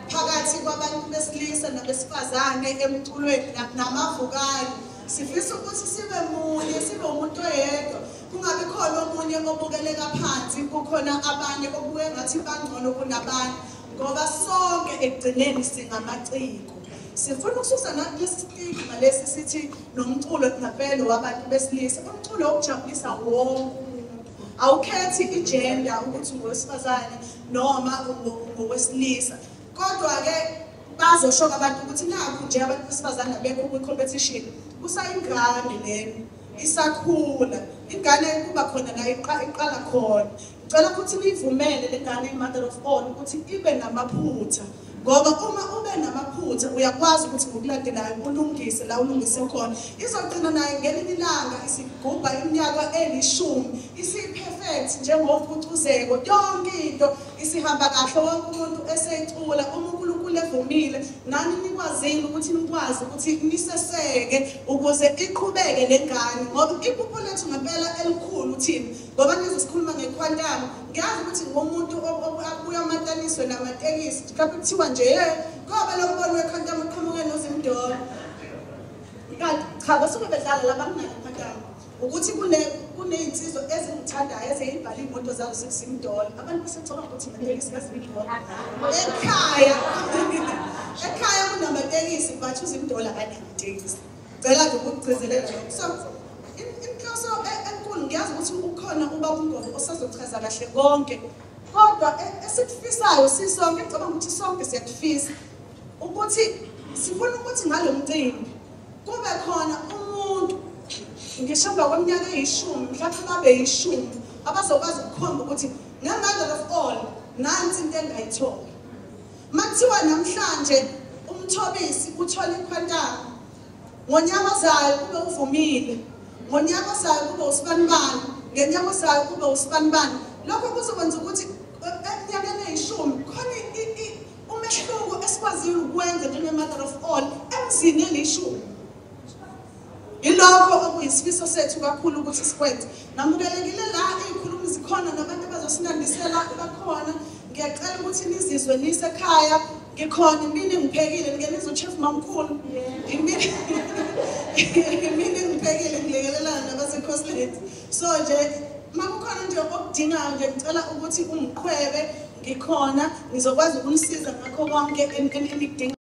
phakathi kwabantu besilisa nabesifazane emculweni namavukane. Sifisa ukuthi sibe munye, sibe umuntu oyedwa, kungabi khona omunye obukeleka phansi, kukhona abanye okubuke ngathi bangcono kunabanye, ngoba sonke ekugcineni singamaciko. Sifuna ukususa nalesi stigma lesi sithi nomculo ngempela wabantu besilisa. Umculo ukujabulisa wonke umuntu, awukhethi igender ukuthi ungowesifazane noma ungowesilisa. Kodwa-ke bazosho abantu ukuthi nakhu nje abantu besifazane abekho kwi-competition, kusayingane lena isakhula, ingane kuba khona la iqala khona. Ngicela ukuthi niyivumele le ngane i-Mother of All ukuthi ibe namaphutha, ngoba uma ube namaphutha uyakwazi ukuthi ngokulandelayo ulungise la ulungise khona. Izogcina nayo ngelinye ilanga isigubha iminyaka 10 isiyi-perfect njengompucuzeko, yonke into isihamba kahle, wonke umuntu eseyicula. Uma uNkulunkulu evumile nani nikwazile ukuthi nikwazi ukuthi niseseke ukuze iqhubeke le ngane, ngoba iphupho lethu ngempela elikhulu thina, ngoba nize sikhuluma ngequantum. Ngiyazi ukuthi ngomuntu abuya amataniswe namatekisi mhlawumbe kuthiwa nje ngoba lo mbono wequantum uqhamuke noZimdollar, kanti cha basuke bedlala laba kunayo iquantum. Ukuthi kuney'nsizwa ezingithandayo eziyibhala iy'moto zazo zikuZimdollar, abantu besecabanga ukuthi amatekisi kaZimdollar. Ekhaya kunamatekisi but uZimdollar akanatekisi. Cela nje ukugcizelela lokho. So inhloso enkulu, ngiyazi ukuthi ukhona ubaba uNgobo osazochaza kahle konke, kodwa esikufisayo sisonke, ngicabanga ukuthi sonke siyakufisa ukuthi sifuna ukuthi ngalo mcimbi kube khona umuntu ngisho emva kweminyaka eyi-10, mhlawumbe babe yi-10 abazokwazi ukukhomba ukuthi nge-Mother of All nansi into engayithola. Makuthiwa namhlanje uMthobisi uthole iquantum, ngonyaka ozayo kube uvumile, ngonyaka ozayo kube usibanibani, ngenyaka ozayo kube usibanibani. Lokho kuzokwenza ukuthi eminyakeni eyi-10 khona umehluko esikwaziyo ukwenza njenge-Mother of All emzini eli-10. Ilokho okuyisifiso sethu kakhulu ukuthi sikwenze. Namukelekile la iy'khulumi zikhona nabantu abazosinandisela bakhona. Ngiyacela ukuthi nizizwe nisekhaya, ngikhona imini ngiphekile, ngike nizwe uChef Mamkhulu. Imini ngiphekile ngilekelelana nabaseCostlet. So nje makukhona nje okudingayo nje ngicela ukuthi ungiqhwebe, ngikhona ngizokwazi ukunisiza ngakho konke enikudingayo.